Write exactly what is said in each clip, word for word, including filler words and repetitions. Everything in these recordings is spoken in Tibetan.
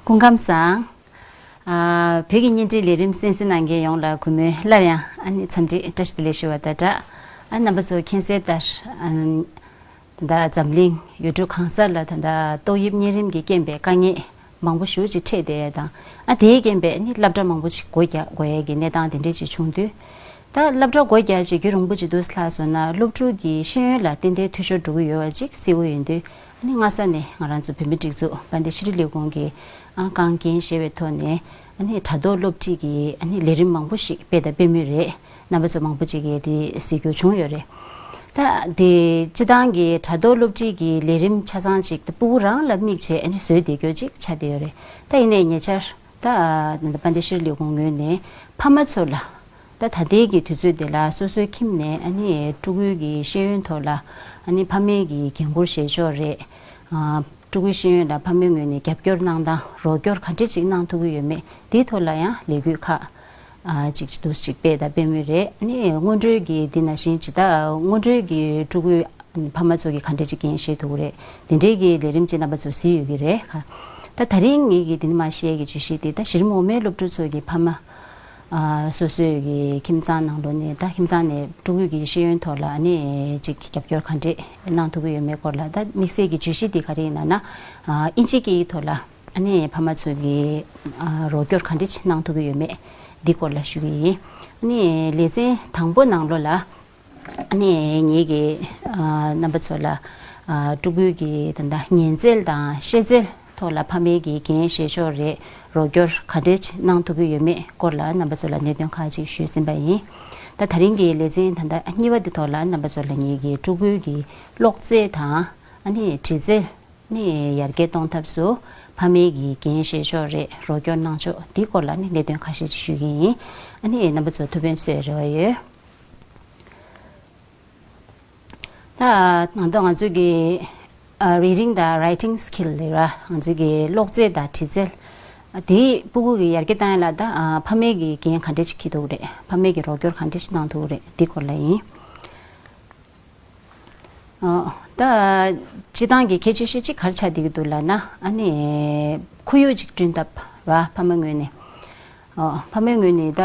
སྐུ་ཁམས་བཟང་། ཨ། བོད་ཀྱི་བརྙན་འཕྲིན་ལས་རིམ་གསན་གཟིགས་གནང་མཁན་ཡོངས་ལ་གུས་མོས་སླར་ཡང་ཨ་ནི་འཚམས་འདྲི་བཀྲ་ཤིས་བདེ་ལེགས་ཞུ་བ་དང་སྦྲགས། ཨ། རྣམ་པ་ཚོ་མཁྱེན་གསལ་ལྟར། ཨ། ད་ལྟ་འཛམ་གླིང་ཡུལ་གྲུ་གང་སར་ལ་ད་ལྟ་ཏོག་དབྱིབས་གཉན་རིམས་ཀྱི་རྐྱེན་པས་དཀའ་ངལ་མང་པོ་ཞེ་པོ་ཅིག་འཕྲད་བསྡད་ཡ་དང་། ཨ། དེའི་རྐྱེན་པས་ནི་སློབ་གྲྭ་མང་པོ་ཅིག་སྒོ་རྒྱག་དགོས་ཡ་གི་གནས་སྟངས་དེ་འདྲས་ཅིག་བྱུང་དུས། ད་སློབ་གྲྭ་སྒོ་རྒྱག་བྱེད་རྒྱུ་རིང་པོ་ཅིག་འདུག་ལྷག་སོང་ན་སློབ་ཕྲུག་གི་ཤེས་ཡོན་ལ་ཏན་ཏན་འཐུས་ཤོར་འགྲོ་གི་ཡོད་པ་ཅིག་གསལ་པོ་ཡིན་དུས། ཨ་ནི་སྔ་ས་ནས་ང་རང་ཚོ་བོད་མིའི་སྒྲིག་འཛུགས་དཔལ་ལྡན་ཤེས་རིག་ལས་ཁུངས་ཀྱི་ཨ་རྐང་འགན་བཞེས་པའི་ཐོག་ནས། ཨ་ནི་དྲ་ཐོག་སློབ་ཁྲིད་ཀྱི་ཨ་ནི་ལས་རིམ་མང་པོ་ཞིག་སྤེལ་དང་སྤེལ་མུས་རེད། རྣམ་པ་ཚོ་མང་པོ་ཅིག་གིས་དེ་གཟིགས་རྒྱུ་བྱུང་ཡོད་རེད། ད་དེ་སྤྱི་བཏང་གི་དྲ་ཐོག་སློབ་ཁྲིད་ཀྱི་ལས་རིམ་ཆ་ཚང་ཅིག་ད་སྤུ་གུ་རང་ལ་དམིགས་བྱས་ཨ་ནི་བཟོས་བསྡད་རྒྱུ་ཅིག་ཆགས་བསྡད་ཡོད་རེད། ད་ཡིན་ནའི་ཉེ་ཆར་ད་དཔལ་ལྡན་ཤེས་རིག་ལས་ཁུངས་ངོས་ནས་ཕ་མ་ཚོ་ལ། ད་ད་ལྟའི་གི་དུས་ཚོད་འདི་ལ་སོ་སོའི་ཁྱིམ་ནས་ཨ་ནི་ཕྲུ་གུའི་གི་ཤེས་ཡོན་ཐོག་ལ་ཨ་ནི་ཕ་མའི་གི་འགན་འཁུར་བཞེས་ཕྱོགས་རེད། ཨ། ཕྲུ་གུའི་ཤེས་ཡོན་ལ་ཕ་མའི་ངོས་ནས་རྒྱབ་སྐྱོར་གནང་སྟངས་རོགས་སྐྱོར་ག་འདྲས་ཅིག་གནང་ཐུབ་ཀྱི་ཡོད་མེད་དེའི་ཐོག་ལ་ཡང་ལས་འགུལ་ཁག་ཨ། ཅིག་ཅིག་འདུག་ཅིག་སྤེལ་དང་སྤེལ་མུས་རེད། ཨ་ནི་སྔོན་འགྲོའི་གི་འདི་ནང་བཞིན་ཇི་ལྟར་སྔོན་འགྲོའི་གི་ཕྲུ་གུའི་ཕ་མ་ཚོ་གིས་ག་འདྲས་ཅིག་འགན་བཞེས་ཐུབ་ཀྱི་རེད། དེ་འདྲའི་གི་ལས་རིམ་ཅིག་རྣམ་པ་ཚོ་གཟིགས་ཡོད་ཀྱི་རེད། ད་ད་རིང་ངེད་ཀྱིས་འདི་ནས་མར་བཤད་ཀྱི་བརྗོད་གཞི་དེ་ད་གཞི་རིམ་འོག་མའི་སློབ་ཕྲུག་ཚོ་གི་ཕ་མ། ཨ། སོ་སོའི་གི་ཁྱིམ་ཚང་ནང་ལོགས་ནས་ད་ཁྱིམ་ཚང་ནས་ཕྲུ་གུ་གི་ཤེས་ཡོན་ཐོག་ལ་ཨ་ནི་ཅིག་རྒྱབ་སྐྱོར་ག་འདྲས་གནང་ཐུབ་ཀྱི་ཡོད་མེད་སྐོར་ལ། ད་དམིགས་བསལ་གྱི་བརྗོད་གཞི་འདི་ག་རེ་ཡིན་ལབ་ན། ཨ། ཨིན་ཇི་སྐད་ཡིག་ཐོག་ལ་ཨ་ནི་ཕ་མ་ཚོ་གི་ཨ། རོགས་སྐྱོར་ག་འདྲས་ཅིག་གནང་ཐུབ་ཀྱི་ཡོད་མེད་འདི་སྐོར་ལ་ཞུ་གི་ཡིན། ཨ་ནི་ལེ་ཚན་དང་པོ་ནང་ལོགས་ལ། ཨ་ནི་ངེད་ཀྱིས་ཨ། རྣམ་པ་ཚོ་ལ་ཨ། ཕྲུ་གུའི་གི་ད་ལྟ་ཉན་རྩལ་དང་ཤེས་རྩལ་ཐོག་ལ་ཕ་མའི་གི་འགན་བཞེས་ཕྱོགས་རེད། རོགས་སྐྱོར་ག་འདྲས་གནང་ཐུབ་ཀྱི་ཡོད་མེད་སྐོར་ལ་རྣམ་པ་ཚོ་ལ་གནད་དོན་ཁག་ཅིག་ཞུས་ཟིན་པ་ཡིན། ད་ད་རིང་གི་ལེ་ཚན་ད་ལྟ་གཉིས་པ་འདི་ཐོག་ལ་རྣམ་པ་ཚོ་ལ་ངེད་ཀྱིས་ཕྲུ་གུའི་གི་ཀློག་རྩལ་དང་ཨ་ནི་འབྲི་རྩལ་ནི་ཡར་རྒྱས་གཏོང་ཐབས་སུ་ཕ་མའི་གི་འགན་བཞེས་ཕྱོགས་རེད། རོགས་སྐྱོར་གནང་ཕྱོགས་འདིའི་སྐོར་ལ་ནི་གནད་དོན་ཁ་ཤས་ཅིག་ཞུ་གི་ཡིན། ཨ་ནི་རྣམ་པ་ཚོ་ཐུགས་ཕན་གསོས་རེ་བ་ཡོད། ད་ང་ཚོ་ང་ཚོའི་གི་ཨ། reading དང་writing skill ལབ་ར། ང་ཚོའི་གི་ཀློག་རྩལ་དང་འབྲི་རྩལ། ཨ། དེ་སྤུ་གུ་གི་ཡར་རྒྱས་བཏང་ཡ་ལ་ད་ཨ། ཕ་མའི་གི་འགན་ག་འདྲས་ཅིག་འཁྱེར་ཐུབ་ཀྱི་རེད། ཕ་མའི་གི་རོགས་སྐྱོར་ག་འདྲས་ཅིག་གནང་ཐུབ་ཀྱི་རེད། འདི་སྐོར་ལ་ཡིན། ཨ། ད་སྤྱིར་བཏང་གི་གལ་ཆེ་ཤོས་གཅིག་ག་རེ་ཆགས་བསྡད་ཀྱི་འདུག་ལབ་ན། ཨ་ནི་ཁོར་ཡུག་ཅིག་བསྐྲུན་ཐབས་ར། ཕ་མའི་ངོས་ནས། ཨ། ཕ་མའི་ངོས་ནས་ད་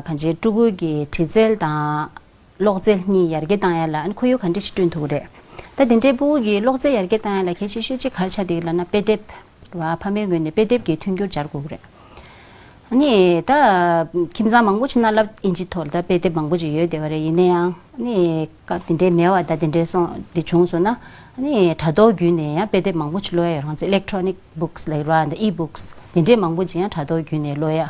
གང་ཅི་ཕྲུ་གུ་གི་འབྲི་རྩལ་དང་ཀློག་རྩལ་གཉིས་ཡར་རྒྱས་བཏང་ཡ་ལ་ཨ་ནི་ཁོར་ཡུག་ག་འདྲ་ཞིག་བསྐྲུན་ཐུབ་ཀྱི་རེད། ད་དེ་འདྲའི་ཕྲུ་གུ་གི་ཀློག་རྩལ་ཡར་རྒྱས་བཏང་ཡ་ལ་གལ་ཆེ་ཤོས་གཅིག་ག་རེ་ཆགས་བསྡད་ཀྱི་ལབ་ན་དཔེ་དེབ་ར། ཕ་མའི་ངོས་ནས་དཔེ་དེབ་ཀྱི་མཐུན་འགྱུར་སྦྱར་དགོས་ཀྱི་རེད། ཨ་ནི་ད་ཁྱིམ་ཚང་མང་པོ་ཅིག་ནང་བསླབ་ཨིན་ཇི་ཐོག་ལ་ད་དཔེ་དེབ་མང་པོ་ཅིག་ཡོད་བསྡད་པ་རེད། ཡིན་ན་ཡང་ཨ་ནི་སྐབས་དེ་འདྲའི་མེད་པ་ད་དེ་འདྲའི་སོང་དེ་བྱུང་སོང་ན། ཨ་ནི་དྲ་ཐོག་བརྒྱུད་ནས་ཡང་དཔེ་དེབ་མང་པོ་ཅིག་ཀློག་ཡ་ཡོད། རང་ཚོ་electronic books ལབ་ར། ད་e-books དེ་འདྲའི་མང་པོ་ཅིག་ཡང་དྲ་ཐོག་བརྒྱུད་ནས་ཀློག་ཡ།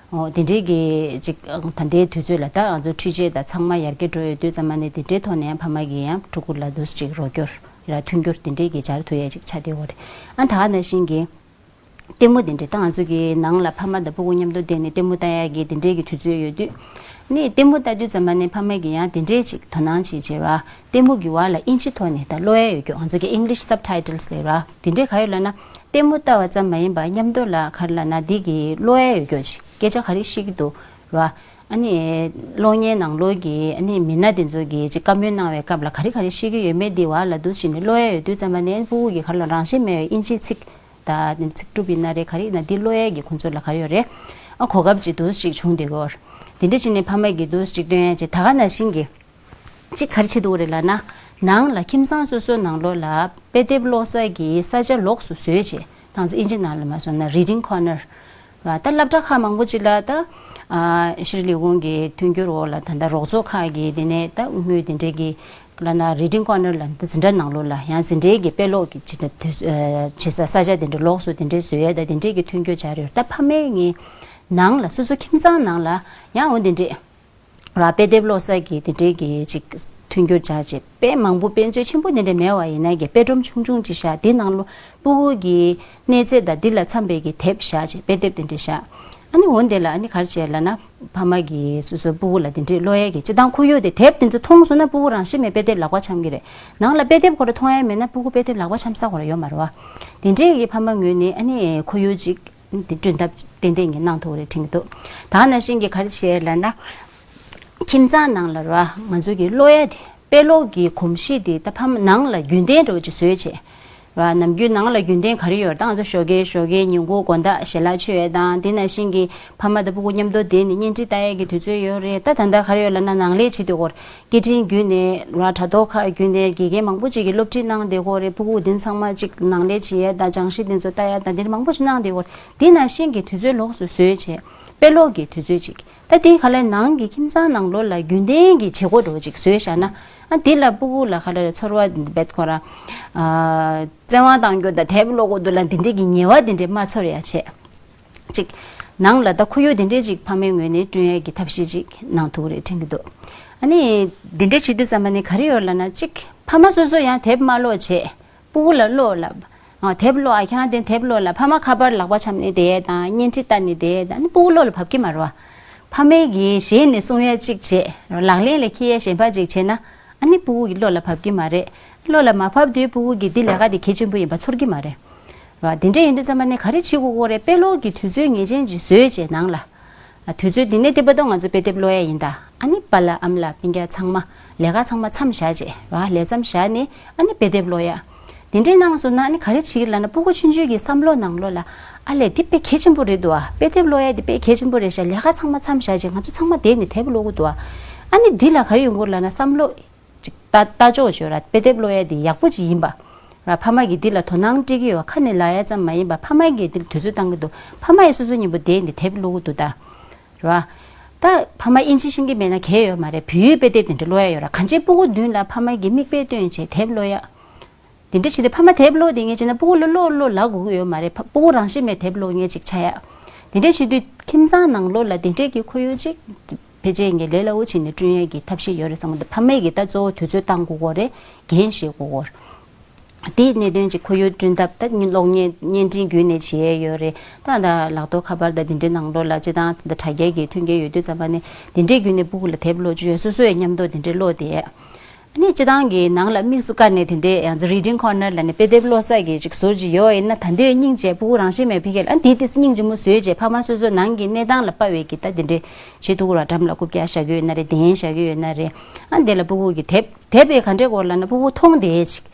འོ་དེ་འདྲའི་གི་ཅིག་ད་ལྟའི་དུས་ཚོད་ལ་ད་ང་ཚོ་འཕྲུལ་ཆས་དང་ཚང་མ་ཡར་རྒྱས་འགྲོ་ཡོད་དུས་ཙམ་པ་ནས་དེ་འདྲའི་ཐོག་ནས་ཡང་ཕ་མ་གིས་ཡང་ཕྲུ་གུ་ལ་འདུག་ཅིག་རོགས་སྐྱོར་ར་མཐུན་འགྱུར་དེ་འདྲའི་གི་སྦྱར་ཐུབ་ཡ་ཅིག་ཆགས་བསྡད་ཡོད་རེད། ཨ་ད་ག་ནང་བཞིན་གི་ལྟད་མོ་དེ་འདྲ་ད་ང་ཚོ་གི་ནང་ལ་ཕ་མ་དང་ཕྲུ་གུ་མཉམ་དུ་བསྡད་ནས་ལྟད་མོ་ལྟ་ཡག་གི་དེ་འདྲའི་གི་དུས་ཚོད་ཡོད་དུས། ནི་ལྟད་མོ་ལྟ་དུས་ཙམ་པ་ནས་ཕ་མ་གིས་ཡང་དེ་འདྲའི་ཅིག་དོ་སྣང་བྱེད་བྱེད་ར། ལྟད་མོ་གི་བར་ལ་ཨིན་ཇི་ཐོག་ནས་ད་ཀློག་ཡ་ཡོད་རྒྱུ། ང་ཚོ་གི་English subtitles ལབ་ར། དེ་འདྲའི་ག་ཡོད་ལབ་ན། ལྟད་མོ་ལྟ་བ་ཙམ་མ་ཡིན་པར་མཉམ་དུ་ལ་ག་རེ་ལབ་ན་འདི་གི་ཀློག་ཡ་ཡོད་རྒྱུ་ཅིག་སྐད་ཆ་ག་རེ་བཤད་ཀྱི་འདུག་ར། ཨ་ནི་གློག་བརྙན་ནང་ལོགས་ཀྱི་ཨ་ནི་མི་སྣ་དེ་ཚོ་གིས་ཅིག་བཀའ་མོལ་གནང་བའི་སྐབས་ལ་ག་རེ་ག་རེ་བཤད་ཀྱི་ཡོད་མེད་འདི་བར་ལ་འདུག་བྱས་ནས་ཀློག་ཡ་ཡོད་དུས་ཙམ་པ་ནས་ཕྲུ་གུ་གིས་ག་རེ་ལ་རང་བཞིན་མེད་པའི་ཨིན་ཇིའི་ཚིག་ད་ནི་ཚིག་གྲུབ་ཡིན་ན་རེད། ག་རེ་ཡིན་ན་འདི་ཀློག་ཡས་ཀྱི་ཁོང་ཚོ་ལ་ག་རེ་ཡོད་རེད། ཨ་གོ་སྐབས་ཅིག་འདུག་ཅིག་བྱུང་བསྡད་ཀྱི་ཡོད་རེད། དེ་འདྲ་བྱས་ནས་ཕ་མ་གིས་འདུག་ཅིག་སྟོན་ཡ་ཅིག་ད་ག་ནང་བཞིན་གྱི་ཅིག་ག་རེ་བྱེད་འདུག་རེད་ལབ་ན། ནང་ལ་ཁྱིམ་ཚང་སོ་སོའི་ནང་ལོགས་ལ་དཔེ་དེབ་ཀློག་ས་གི་ས་ཆ་ལོགས་སུ་བཟོས་བྱས། ད་ང་ཚོ་ཨིན་ཇི་ནང་ལ་མ་སོང་ན་reading corner ར། ད་སློབ་གྲྭ་ཁག་མང་པོ་ཅིག་ལ་ད་ཨ་ཤེས་རིག་ལས་ཁུངས་ཀྱི་མཐུན་འགྱུར་འོག་ལ་ད་ལྟ་རོགས་ཚོགས་ཁག་གི་དེ་ནས་ད་དངུལ་དེ་འདྲས་ཀྱི་ལབ་ན་reading corner ལ་འཛིན་གྲྭ་ནང་ལོགས་ལ་ཡང་འཛིན་གྲྭའི་གི་དཔེ་ཀློག་གི་ཅི་འདྲ་དུས་ཨ་བྱེད་ས་ས་ཆ་དེ་འདྲ་ལོགས་སུ་དེ་འདྲའི་བཟོས་ཡ་ད་དེ་འདྲའི་གི་མཐུན་འགྱུར་སྦྱར་ཡོད། ད་ཕ་མའི་ངའི་ནང་ལ་སོ་སོ་ཁྱིམ་ཚང་ནང་ལ་ཡང་འོ་དེ་འདྲས་ར་དཔེ་དེབ་ཀློག་ས་གི་དེ་འདྲའི་གི་ཅིག་མཐུན་འགྱུར་སྦྱར་བྱས། དཔེ་མང་པོ་དཔེ་མཛོད་ཆེན་པོ་དེ་འདྲ་མེད་པ་ཡིན་ན་གི་དཔེ་སྒྲོམ་ཆུང་ཆུང་ཅིག་བཞག་དེ་ནང་ལོ་ཕྲུ་གུ་གི་གནས་ཚད་དང་དེ་ལ་འཚམ་པའི་གི་དེབ་བཞག་བྱས་དཔེ་དེབ་དེ་འདྲ་བཞག་ཨ་ནི་འོ་དེ་ལ་ཨ་ནི་ག་རེ་བྱས་ལབ་ན། ཕ་མ་གིས་སོ་སོའི་ཕྲུ་གུ་ལ་དེ་འདྲའི་ཀློག་ཡས་ཀྱི་སྤྱིར་བཏང་ཁོར་ཡུག་དེ་དེབ་དེ་ཚོ་མཐོང་སོང་ན་ཕྲུ་གུ་རང་བཞིན་མེད་དཔེ་དེབ་ལག་པ་འཆང་གི་རེད། ནང་ལ་དཔེ་དེབ་ཁོ་རང་མཐོང་ཡས་མེད་ན་ཕྲུ་གུ་དཔེ་དེབ་ལག་པ་འཆང་ས་ཁོ་རང་ཡོད་མ་རེད་བ། དེ་འདྲའི་གི་ཕ་མ་ངོས་ནས་ཨ་ནི་ཁོར་ཡུག་ཅིག་དེ་བསྐྲུན་ཐབས་ཏན་ཏན་གྱི་གནང་ཐུབ་རེད་དྲན་གྱི་འདུག་ད་ནང་བཞིན་གྱི་ག་རེ་བྱས་ལབ་ན། ཁྱིམ་ཚང་ནང་ལ་ར་ང་ཚོ་གི་ཀློག་ཡ་དེ་དཔེ་ཀློག་གི་གོམས་གཤིས་དེ་ད་ཕ་མ་ནང་ལ་རྒྱུན་ལྡན་འདྲ་བོ་ཅིག་བཟོས་བྱས། ར། ནམ་རྒྱུན་ནང་ལ་རྒྱུན་ལྡན་ག་རེ་ཡོད་རེད། ད་ང་ཚོ་ཞོགས་ཀས་ཞོགས་ཀས་ཉིན་གུང་དགོང་དག་ཞལ་ལག་མཆོད་ཡས་དང་། དེ་ནང་བཞིན་གྱི་ཕ་མ་དང་སྤུ་གུ་མཉམ་དུ་བསྡད་ནས་བརྙན་འཕྲིན་ལྟ་ཡས་ཀྱི་དུས་ཚོད་ཡོད་རེད། ད་ད་ལྟ་ག་རེ་ཡོད་ལབ་ན་ནང་ལས་བྱེད་སྡོད་ཀྱི་ཡོད་རེད། སྐད་འཕྲིན་བརྒྱུད་ནས་ར། དྲ་ཐོག་ཁག་བརྒྱུད་ནས་དགེ་རྒན་མང་པོ་ཅིག་གིས་སློབ་ཁྲིད་གནང་བསྡད་ཀྱི་ཡོད་རེད། སྤུ་གུ་དེ་ཚང་མ་ཅིག་ནང་ལས་བྱེད་ཡས་དང་། སྦྱང་གཞི་དེ་ཚོ་ལྟ་ཡས་དང་། དེ་འདྲ་མང་པོ་ཞིག་གནང་བསྡད་ཀྱི་ཡོད་རེད། དེ་ནང་བཞིན་གྱི་དུས་ཚོད་ལོགས་སུ་བཟོས་བྱས། དཔེ་ཀློག་གི་དུས་ཚོད་ཅིག་ད་དེ་ག་ལ་ནང་གི་ཁྱིམ་ཚང་ནང་ལོགས་ལ་རྒྱུན་ལྡན་གྱི་བྱེད་སྒོ་འདྲ་བོ་ཅིག་བཟོས་བཞག་ན། ཨ་དེ་ལ་སྤུ་གུ་ལ་ག་ལ་རེད། ཚོར་བ་རྦད་ཁོ་རང་ཨ་བཙན་དབང་གཏང་རྒྱུ་དང་། དེབ་ཀློག་དགོས་འདུག་ལབ་འདི་འདྲས་ཀྱི་ངལ་བ་འདི་འདྲས་མ་ཚོར་ཡ་བྱས། ཅིག་ནང་ལ་ད་ཁོར་ཡུག་འདི་འདྲས་ཅིག་ཕ་མའི་ངོས་ནས་བསྐྲུན་ཡས་ཀྱི་ཐབས་ཤེས་ཅིག་གནང་ཐུབ་ཀྱི་རེད་དྲན་གྱི་འདུག་ཨ་ནི་འདི་འདྲས་བྱེད་དུས་ཙམ་པ་ནི་ག་རེ་ཡོད་ལབ་ན། ཅིག་ཕ་མ་སོ་སོ་ཡང་དེབ་མ་ཀློག་བྱས། སྤུ་གུ་ལ་ཀློག་ལབ། ཨ་དེབ་ཀློག་ཨ་ཁྱེད་རང་དེ་དེབ་ཀློག་ལབ། ཕ་མ་ཁ་པར་ལག་པ་འཆང་ནས་བསྡད་ཡས་དང་། བརྙན་འཕྲིན་ལྟ་ནས་བསྡད་ཡས་དང་། ཨ་ནི་སྤུ་གུ་བློ་ལ་བབས་ཀྱི་མ་རེད་བ། ཕ་མས་ཀྱིས་ཞལ་ནས་གསུང་ཡས་གཅིག་བྱས། ལག་ལེན་ལ་འཁྱེར་ཡས་གཞན་པ་གཅིག་བྱས་ན། ཨ་ནི་སྤུ་གུ་གི་བློ་ལ་བབས་ཀྱི་མ་རེད། བློ་ལ་མ་བབས་དུས་སྤུ་གུ་གིས་འདི་ལས་ཀ་འདི་གལ་ཆེན་པོ་ཡིན་པ་ཚོར་གྱི་མ་རེད། ར། དེ་འདྲ་ཡིན་དུས་ཙམ་པ་ནི་ག་རེ་བྱེད་དགོས་ཀྱི་རེད། དཔེ་ཀློག་གི་དུས་ཚོད་ངེས་ཅན་ཅིག་བཟོས་བྱས་ནང་ལ། ཨ་དུས་ཚོད་འདི་ནས་དེ་བར་དུ་ང་ཚོ་དཔེ་དེབ་ཀློག་ཡ་ཡིན་ད། ཨ་ནི་པཱ་ལགས་ཨ་མ་ལགས་སྤུན་ཀྱག་ཚང་མ་ལས་ཀ་ཚང་མ་མཚམས་བཞག་བྱས་ར། ལས་མཚམས་བཞག་ནས་ཨ་ནི་དཔེ་དེབ་ཀློག་ཡ། དེ་འདྲའི་གནང་སོང་ན་ཨ་ནི་ག་རེ་བྱེད་ཀྱི་ལབ་ན། སྤུ་གུ་ཆུང་ཆུང་གི་བསམ་བློ་ནང་ལོགས་ལ། ཨ་ལས་འདི་དཔེ་གལ་ཆེན་པོ་རེད་འདུག་ཨ། དཔེ་དེབ་ཀློག་ཡ་འདི་དཔེ་གལ་ཆེན་པོ་རེད་ཤག་ལས་ཀ་ཚང་མ་མཚམས་བཞག་བྱས་ང་ཚོ་ཚང་མ་བསྡད་ནས་དེབ་ཀློག་གི་འདུག་ཨ། ཨ་ནི་འདི་ལ་ག་རེ་ཡོང་གི་ཡོད་ལབ་ན། བསམ་བློ་ཅིག་ལྟ་ལྟ་ཕྱོགས་བརྗོད་ར། དཔེ་དེབ་ཀློག་ཡས་དེ་ཡག་པོ་ཅིག་ཡིན་པ་ར། ཕ་མ་གིས་འདི་ལ་དོ་སྣང་སྤྲད་ཀྱི་ཡོད། ཁ་ནས་ལབ་ཡ་ཙམ་མ་ཡིན་པ་ཕ་མ་གིས་འདི་ལ་དུས་ཚོད་བཏང་གི་འདུག་ཕ་མ་ཡིས་སོ་སོ་མཉམ་པོ་བསྡད་ནས་དེབ་ཀློག་གི་འདུག་ད་ར། ད་ཕ་མ་ཨིན་ཇི་ཤེས་ཀྱི་མེད་ན་གལ་ཡོད་མ་རེད། བོད་ཡིག་དཔེ་དེབ་དེ་འདྲ་ཀློག་ཡ་ཡོད་ར། གང་ཅི་སྤུ་གུ་མདུན་ལ་ཕ་མ་གིས་མིག་དཔེ་སྟོན་བྱས་དེབ་ཀློག་ཡ། དེ་འདྲ་བྱེད་དུས་ཕ་མ་དེབ་ཀློག་དེ་ངས་བྱས་ན་སྤུ་གུ་ལ་ཀློག་ཀློག་ལབ་དགོས་ཀྱི་ཡོད་མ་རེད། ཕ་སྤུ་གུ་རང་བཞིན་མེད་དེབ་ཀློག་མཁན་ཅིག་ཆགས་ཡ། དེ་འདྲ་བྱེད་དུས་ཁྱིམ་ཚང་ནང་ལོགས་ལ་དེ་འདྲས་ཀྱི་ཁོར་ཡུག་ཅིག་ཕལ་ཆེར་ངས་ལས་སླ་བོ་བྱས་ནས་བསྐྲུན་ཡས་ཀྱི་ཐབས་ཤེས་ཡོད་རེད་བསམ་གྱི་འདུག་ཕ་མས་ཀྱིས་ད་གཙོ་བོ་དུས་ཚོད་བཏང་དགོས་ཀྱི་རེད། འགན་བཞེས་དགོས་ཀྱི་རེད། དེའི་གནད་དོན་གྱི་ཁོར་ཡུག་བསྐྲུན་ཐབས་ད་གློག་བརྙན་བརྙན་འཕྲིན་བརྒྱུད་ནས་བྱེད་ཡས་ཡོད་རེད། ད་ད་ལག་ཐོག་ཁ་པར་དང་དེ་འདྲའི་ནང་ལོགས་ལ་སྤྱིར་བཏང་ད་དྲ་རྒྱའི་གི་མཐུན་རྐྱེན་ཡོད་དུས་ཙམ་པ་ནས་དེ་འདྲའི་བརྒྱུད་ནས་སྤུ་གུ་ལ་དེབ་ཀློག་བཅུག་ཡས། སོ་སོ་ཡི་མཉམ་དུ་དེ་འདྲའི་ཀློག་བསྡད་ཡས། ཨ་ནི་སྤྱིར་བཏང་གི་ནང་ལ་དམིགས་སུ་བཀར་ནས་དེ་འདྲའི་ཡང་reading corner ལབ་ནས་དཔེ་དེབ་ཀློག་ས་གི་ཅིག་ཟུར་ཅིག་ཡོད་ཡིན་ན། ད་འདོད་སྙིང་རྗེ་སྤུ་གུ་རང་བཞིན་མེད་ཕ་གིར་ཨ་འདི་དེ་སྙིང་རྗེ་མོ་བཟོས་བྱས་ཕ་མ་སོ་སོ་ནང་གི་གནས་སྟངས་ལ་དཔག་པའི་གི་ད་དེ་འདྲའི་བྱེད་ཐུབ་ཀྱི་ར། འགྲམ་ལ་རྐུབ་བཀྱག་བཞག་གི་ཡོད་ན་རེད། གདན་བཞག་གི་ཡོད་ན་རེད། ཨ་འདི་ལ་སྤུ་གུ་གི་དེབ་དེབ་པའི་ག་འདྲའི་སྐོར་ལབ་ན། སྤུ་གུ་མཐོང་བསྡད་ཅིག་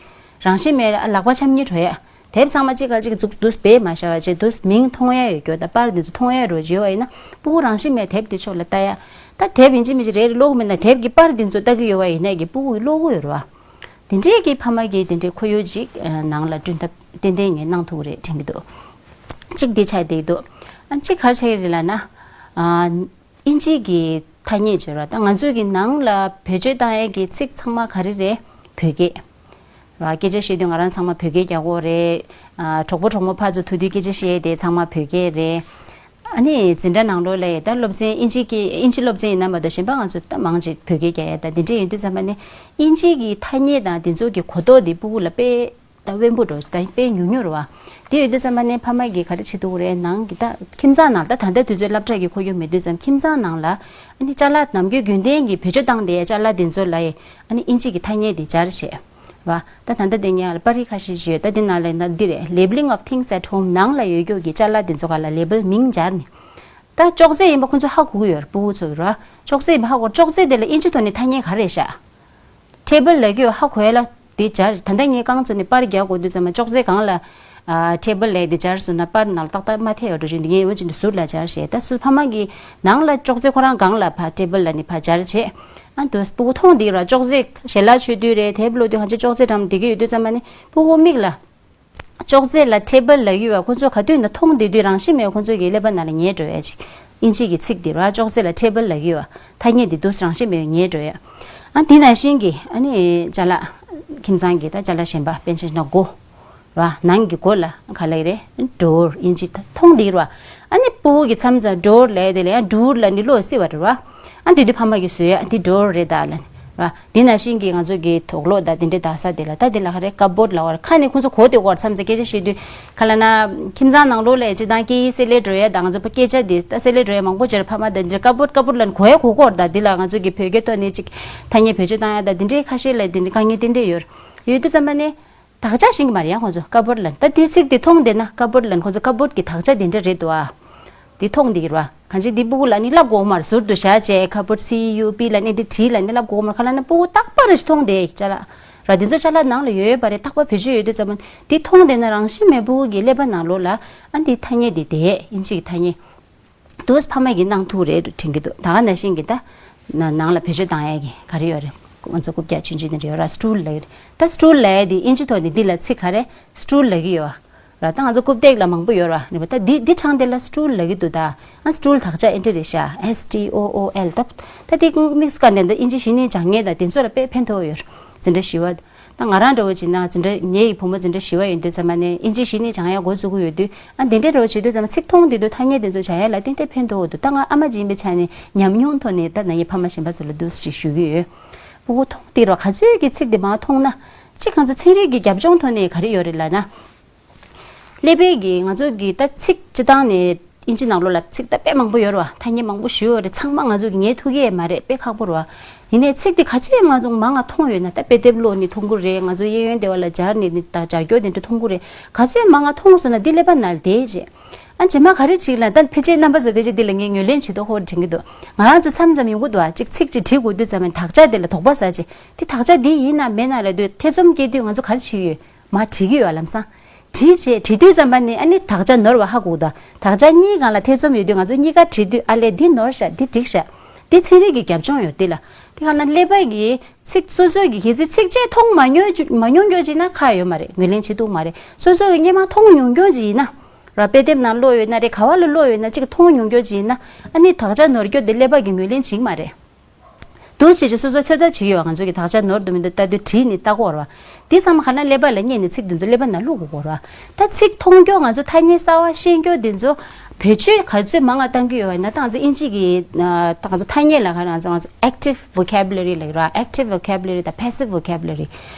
རང་བཞིན་མེད་ཨ་ལག་པ་འཆམ་ཉེ་འགྲོ་ཡ། དེབ་ཚང་མ་གཅིག་ག་གཅིག་འཛུགས་འདུག་སྦས་མ་བཞག་པ་བྱས། འདུག་མིང་མཐོང་ཡ་ཡོད་རྒྱུ་དང་པར་འདི་ཚོ་མཐོང་ཡ་རོ་བྱེད་པ་ཡིན་ན། སྤུ་གུ་རང་བཞིན་མེད་དེབ་འདི་ཕྱོགས་ལ་ལྟ་ཡ། ད་དེབ་ཡིན་གཅིག་མིན་གཅིག་རེ་རེ་ཀློག་མིན་ན་དེབ་ཀྱི་པར་འདི་ཚོ་ལྟ་གི་ཡོད་པ་ཡིན་ནས་ཀྱི་སྤུ་གུ་གི་ཀློག་གི་ཡོད་རེད་བ། དེ་འདྲའི་གི་ཕ་མ་གིས་དེ་འདྲའི་ཁོར་ཡུག་ཅིག་ནང་ལ་བསྐྲུན་ཐབས་ཏན་ཏན་ངས་གནང་ཐུབ་ཀྱི་རེད་དྲན་གྱི་འདུག་གཅིག་འདི་ཆགས་བསྡད་ཀྱི་འདུག་ཨ་གཅིག་ག་རེ་ཆགས་ཀྱི་རེད་ལབ་ན། ཨ། ཨིན་ཇི་གི་ཐ་སྙད་བརྗོད་ར། ད་ང་ཚོས་ཀྱི་ནང་ལ་བེད་སྤྱོད་བཏང་ཡས་ཀྱི་ཚིག་ཚང་མ་ག་རེ་རེད། བོད་སྐད་ར། སྐད་ཆ་བཤད་དུས་ང་རང་ཚང་མ་བོད་སྐད་རྒྱག་གི་ཡོད་རེད། ཨ། གྲོགས་པོ་གྲོགས་མོ་ཕར་ཚུར་ཐུག་དུས་སྐད་ཆ་བཤད་དེ་ཚང་མ་བོད་སྐད་རེད། ཨ་ནི་འཛིན་གྲྭ་ནང་ལོགས་ལ་ཡ་ད་སློབ་ཚན་ཨིན་ཇི་སྐད་ཨིན་ཇི་སློབ་ཚན་ཡིན་ན་མ་གཏོགས་གཞན་པ་ང་ཚོ་ད་མང་ཆེ་བོད་སྐད་རྒྱག་ཡ། ད་འདི་འདྲ་ཡིན་དུས་ཙམ་པ་ནི་ཨིན་ཇི་གི་ཐ་སྙད་དང་འདི་ཚོ་གི་གོ་རྟོགས་འདི་སྤུ་གུ་ལ་དཔེ་ད་དབེན་པོ་འགྲོ་ད་དཔེ་ཉུང་ཉུང་རེད་བ། དེ་ཡོད་དུས་ཙམ་པ་ནས་ཕ་མ་གིས་ག་རེ་བྱེད་ཐུབ་ཀྱི་རེད། ནང་གི་ད་ཁྱིམ་ཚང་ནང་ད་ད་ལྟ་དུས་ཚོད་སློབ་གྲྭ་གི་ཁོར་ཡུག་མེད་དུས་ཙམ་ཁྱིམ་ཚང་ནང་ལ་ཨ་ནི་ཅ་ལག་ནམ་རྒྱུན་རྒྱུན་ལྡན་གྱི་བེད་སྤྱོད་བཏང་བསྡད་ཅ་ལག་དེ་ཚོ་ལ་ཨ་ནི་ཨིན་ཇི་གི་ཐ་སྙད་དེ་སྦྱར་བྱས་རེད་བ། ད་ད་ལྟ་དེ་ངས་པར་རིས་ཁ་ཤས་ཤིག་ཡོད། ད་དེ་ནང་ལ་ན་འདི་རེད། Labeling of things at home། ནང་ལ་ཡོད་རྒྱུ་གི་ཅ་ལག་དེ་ཚོ་ག་ལ་ལེ་བལ་མིང་སྦྱར་ནས། ད་ཅོག་ཙེ་ཡིན་པ་ཁོ་ཚོ་ཧ་གོ་གི་ཡོད་རེད། སྤུ་གུ་ཚོ་རེད་བ། ཅོག་ཙེ་ཡིན་པ་ཧ་གོ། ཅོག་ཙེ་དེ་ལ་ཨིན་ཇི་ཐོག་ནས་ཐ་སྙད་ག་རེ་རེད་ཤག་ཊེ་བལ་ལབ་ཀྱི་ཡོད། ཧ་གོ་ཡ་ལ་དེ་སྦྱར། ད་ལྟ་ངས་རྐང་བཙུགས་ནས་པར་རྒྱག་དགོས་དུས་ཙམ་པ་ཅོག་ཙེ་སྒང་ལ་ཨ་ཊེ་བལ་ལབ་དེ་སྦྱར་སོང་ན་པར་ནང་ལ་ཏག་ཏག་མ་ཐེ་ཡོད་འགྲོ་བཞིན་དུ་ངས་འོ་ཅིག་ནས་ཟུར་ལ་སྦྱར་བྱས། ད་སུ་ཕ་མ་གིས་ནང་ལ་ཅོག་ཙེ་ཁོ་རང་སྒང་ལ་ཕར་ཊེ་བལ་ལབ་ནས་ཕར་སྦྱར་བྱས། ཨ་དུ་སྤུ་གུ་མཐོང་བསྡད་ར། ཅོག་ཙེ་ཞལ་ལག་མཆོད་དུས་རེད། དེབ་ཀློག་དུས་གང་ཅི་ཅོག་ཙེ་འགྲམ་བསྡད་ཀྱི་ཡོད་དུས་ཙམ་པ་ནི་སྤུ་གུ་མིག་ལ་ཅོག་ཙེ་ལ་ཊེ་བལ་ལབ་ཀྱི་ཡོད་པ་ཁོ་ཚོ་ག་དུས་ན་མཐོང་བསྡད་དུས་རང་བཞིན་མེད་ཁོ་ཚོ་གི་ཀླད་པ་ནང་ལ་ཉལ་འགྲོ་ཡ་ཅིག་ཨིན་ཇི་གི་ཚིག་འདི་ར་ཅོག་ཙེ་ལ་ཊེ་བལ་ལབ་ཀྱི་ཡོད་པ་ཐ་སྙད་འདི་འདུག་རང་བཞིན་མེད་ཉལ་འགྲོ་ཡ། ཨ་འདི་ནང་བཞིན་གྱི་ཨ་ནི་ཅ་ལག་ཁྱིམ་ཚང་གི་ད་ཅ་ལག་གཞན་པ་དཔེར་ན་སྒོ་ར། ནང་གི་སྒོ་ལ་ག་ལབ་ཀྱི་རེད། door། ཨིན་ཇི་ད་མཐོང་བསྡད་ར། ཨ་ནི་སྤུ་གུ་གི་མཚམས་མཚམས་door་ལབ་དེ་ལ་ཡང་door་ལབ་ནི་ཀློག་སྲིད་པ་རེད་བ། ཨ་འདི་དུས་ཕ་མ་གིས་བཟོས་ཡ་འདི་door་རེད་ད་ལབ་ནི་ར། འདི་ནང་བཞིན་གྱི་ང་ཚོ་གི་དུག་ལོག་དང་དེ་འདྲའི་ད་ས་དེ་ལ་ད་དེ་ལ་ག་རེ་cupboard་ལབ་པ་རེད། ཁ་ནས་ཁོ་ཚོ་གོ་དེ་གོ་བར་མཚམས་མཚམས་སྐད་ཆ་བཤད་དུས་ག་ལབ་ན་ཁྱིམ་ཚང་ནང་ལོགས་ལ་སྤྱིར་བཏང་སྐད་ཡིག་གསལ་ལེ་འགྲོ་ཡ་དང་ང་ཚོ་ཕ་སྐད་ཆ་དེ་ད་གསལ་ལེ་འགྲོ་ཡ་མང་པོ་ཅིག་ཕ་མ་དང་འདྲ་cupboard cupboard་ལབ་ནི་གོ་ཡ་གོ་གོ་ར། ད་འདི་ལ་ང་ཚོ་གི་བོད་སྐད་ཐོག་ནས་ཅིག་ཐ་སྙད་བེད་སྤྱོད་བཏང་ཡ་ད་དེ་འདྲའི་ཁ་ཤས་ལ་དེ་འདྲའི་དཀའ་ངལ་ཏན་ཏན་ཡོད་ཡོད་དུས་ཙམ་པ་ནས། དག་ཆ་ཤེས་ཀྱི་མ་རེད་ཡ་ཁོང་ཚོ་cupboard་ལབ་ནི། ད་དེ་ཚིག་དེ་མཐོང་བསྡད་ན་cupboard་ལབ་ནི་ཁོང་ཚོ་cupboard་གི་དག་ཆ་དེ་འདྲ་རེད་འདུག་ཨ། དེ་མཐོང་བསྡད་ཀྱི་རེད་བ། གང་ཅི་དེ་སྤུ་གུ་ལ་ནི་བསླབ་དགོས་མ་རེད། ཟུར་དུ་བཞག་བྱས་cupboard C U P་ལབ་ནི་དེ་བྲིས་ལབ་ནི་བསླབ་དགོས་མ་རེད། ག་ལབ་ན་སྤུ་གུ་རྟག་པར་རེ་ཞིག་མཐོང་བསྡད་ཅ་ལག་ར། དེ་ཚོ་ཅ་ལག་ནང་ལ་ཡོད་ཡོད་པ་རེད། རྟག་པར་བེད་སྤྱོད་ཡོད་དུས་ཙམ་པ་འདི་མཐོང་བསྡད་ན་རང་བཞིན་མེད་པོ་གི་ཀླད་པ་ནང་ལོགས་ལ་ཨ་འདི་ཐ་སྙད་འདི་བསྡད། ཨིན་ཇིའི་ཐ་སྙད་དུས་ཕ་མ་གིས་གནང་ཐུབ་རེད་དྲན་གྱི་འདུག་ད་ག་ནང་བཞིན་གྱི་ད་ནང་ལ་བེད་སྤྱོད་བཏང་ཡས་ཀྱི་ག་རེ་ཡོད་རེད། ང་ཚོ་རྐུབ་བཀྱག་ཆུང་ཆུང་དེ་འདྲ་ཡོད་ར། སི་ཊུལ་ལབ་ཀྱི་རེད། ད་སི་ཊུལ་ལབ་ཡས་འདི་ཨིན་ཇི་ཐོག་ནས་འདི་ལ་ཚིག་ག་རེ་སི་ཊུལ་ལབ་ཀྱི་ཡོད་ར། ད་ང་ཚོ་རྐུབ་སྟེགས་ལ་མང་པོ་ཡོད་ར། རེད་པ། ད་འདི་འདི་དྲངས་དེ་ལ་སི་ཊུལ་ལབ་ཀྱི་འདུག་ད་ཨ་སི་ཊུལ་དག་ཆ་ཨེ་འདྲ་རེད་ཤག S T O O L། ད་ད་འདི་དམིགས་སུ་བཀར་ནས་ད་ཨིན་ཇི་གཞི་ནས་སྦྱང་མཁན་དང་དེ་ཚོ་ལ་དཔེ་ཕན་ཐོགས་ཡོད། འཛིན་གྲྭ་བཞི་པ། ད་ང་རང་འདྲ་བོ་བྱས་ན་འཛིན་གྲྭ་ངའི་བུ་མོ་འཛིན་གྲྭ་བཞི་པ་ཡིན་དུས་ཙམ་པ་ནས་ཨིན་ཇི་གཞི་ནས་སྦྱང་ཡག་འགོ་བཙུགས་ཀྱི་ཡོད་དུས། ཨ་འདི་འདྲ་འདྲ་བོ་བྱེད་དུས་ཙམ་པ་ཚིག་མཐོང་བསྡད་དུས་ཐ་སྙད་དེ་ཚོ་སྦྱང་ཡག་ལ་ཏན་ཏན་ཕན་ཐོགས་འདུག་ད་ང་ཨ་མ་ཅིག་ཡིན་པའི་ཆ་ནས་ཉམས་མྱོང་ཐོག་ནས་ད་ན་ཡི་ཕ་མ་གཞན་པ་ཚོ་ལ་འདུག་སེ་ཞུ་གི་ཡོད། ཕྲུ་གུ་མཐོང་དེ་རོ་ག་ཚོད་ཀྱི་ཚིག་དེ་མར་མཐོང་ན། གཅིག་ང་ཚོ་ཚན་རིག་གི་རྒྱབ་ལྗོངས་ཐོག་ནས་ག་རེ་ཡོད་རེད་ལབ་ན། ཀླད་པའི་གི་ང་ཚོ་གི་ད་ཚིག་སྤྱི་བཏང་ནས་ཨིན་ཇི་ནང་ལོགས་ལ་ཚིག་ད་དཔེ་མང་པོ་ཡོད་རེད་བ། ཐ་སྙད་མང་པོ་ཞིག་ཡོད་རེད། ཚང་མ་ང་ཚོ་གི་ངས་ཐུག་གི་ཡས་མ་རེད། དཔེ་ཁག་པོ་རེད་བ། ཡིན་ནའི་ཚིག་དེ་ག་ཚོད་ང་ཚོ་མང་ང་མཐོང་ཡོད་ན། ད་དཔེ་དེབ་ཀློག་ནས་མཐོང་གི་རེད། ང་ཚོ་གཡས་གཡོན་སྡེ་བ་ལ་སྦྱར་ནས་ནི་ད་སྦྱར་སྐྱོར་དེ་འདྲ་མཐོང་གི་རེད། ག་ཚོད་མང་ང་མཐོང་སོང་ན་འདི་ཀླད་པ་ནང་ལ་བསྡད་བྱས། ཨ་རྗེས་མ་ག་རེ་བྱེད་ལབ་ན། ད་ཕལ་ཆེར་རྣམ་པ་ཚོ་ཕལ་ཆེར་འདི་ལ་ངས་ངོས་ལེན་བྱེད་དོ་ཧོར་དྲན་གྱི་འདུག་ང་རང་ཚོ་མཚམས་མཚམས་ཡོང་གི་འདུག་ཨ། གཅིག་ཚིག་ཅིག་བྲིས་དགོས་དུས་ཙམ་པ་ནས་དག་ཆ་དེ་ལ་དོགས་པ་ཟ་བྱས། དེ་དག་ཆ་འདི་ཡིན་ན་མེད་ན་ལབ་དུས་ཐེ་ཚོམ་སྐྱེ་དུས་ང་ཚོ་ག་རེ་བྱེད་ཀྱི་ཡོད། མར་བྲིས་ཀྱི་ཡོད། ལམ་སང་བྲིས་བྱས། བྲིས་དུས་ཙམ་པ་ནས་ཨ་ནི་དག་ཆ་ནོར་བ་ཧ་གོ་གི་འདུག་དག་ཆ་གཉིས་སྒང་ལ་ཐེ་ཚོམ་ཡོད་དུས་ང་ཚོ་གཉིས་ཀ་བྲིས་དུས་ཨ་ལས་འདི་ནོར་ཤག་འདི་འགྲིག་ཤག་འདི་ཚན་རིག་གི་རྒྱབ་ལྗོངས་ཡོད་འདི་ལ། དེ་ག་ན་ཀླད་པ་གི་ཚིག་སོ་སོའི་གི་གལ་སྲིད་ཚིག་བཅད་མཐོང་མ་མྱོང་མ་མྱོང་རྒྱུ་ཅིག་ན་ཁག་ཡོད་མ་རེད། ངོས་ལེན་བྱེད་ཐུབ་མ་རེད། སོ་སོ་གི་སྔོན་མ་མཐོང་མྱོང་རྒྱུ་ཅིག་ཡིན་ན། ར། དཔེ་དེབ་ནང་ཀློག་ཡོད་ན་རེད། ག་བ་ལ་ཀློག་ཡོད་ན་གཅིག་མཐོང་མྱོང་རྒྱུ་ཅིག་ཡིན་ན། ཨ་ནི་དག་ཆ་ནོར་རྒྱུ་དེ་ཀླད་པ་གི་ངོས་ལེན་བྱེད་ཀྱི་མ་རེད། འདུག་བྱེད་ཅིག་སོ་སོ་ཚོད་ལྟ་བྱེད་ཀྱི་ཡོད། ང་ཚོ་གི་དག་ཆ་ནོར་འདུག་མི་འདུག་ལྟ་དུས་བྲིས་ནས་ལྟ་དགོས་རེད་བ། དེ་ཚང་མ་ག་ན་ཀླད་པ་ལ་རྙེད་ནས་ཚིག་དེ་ཚོ་ཀླད་པ་ནང་བླུག་དགོས་རེད་བ། ད་ཚིག་མཐོང་རྒྱུ་ང་ཚོ་ཐ་སྙད་གསར་བ་ཤེས་རྒྱུ་དེ་ཚོ་བེད་སྤྱོད་ག་ཚོད་མང་ང་བཏང་གི་ཡོད་བ་ཡིན་ན། ད་ང་ཚོ་ཨིན་ཇི་གི་ད་ང་ཚོ་ཐ་སྙད་ལ་ག་ང་ཚོ་ང་ཚོ་active vocabulary ལབ་ཀྱི་རེད་བ། Active vocabulary དང་passive vocabulary།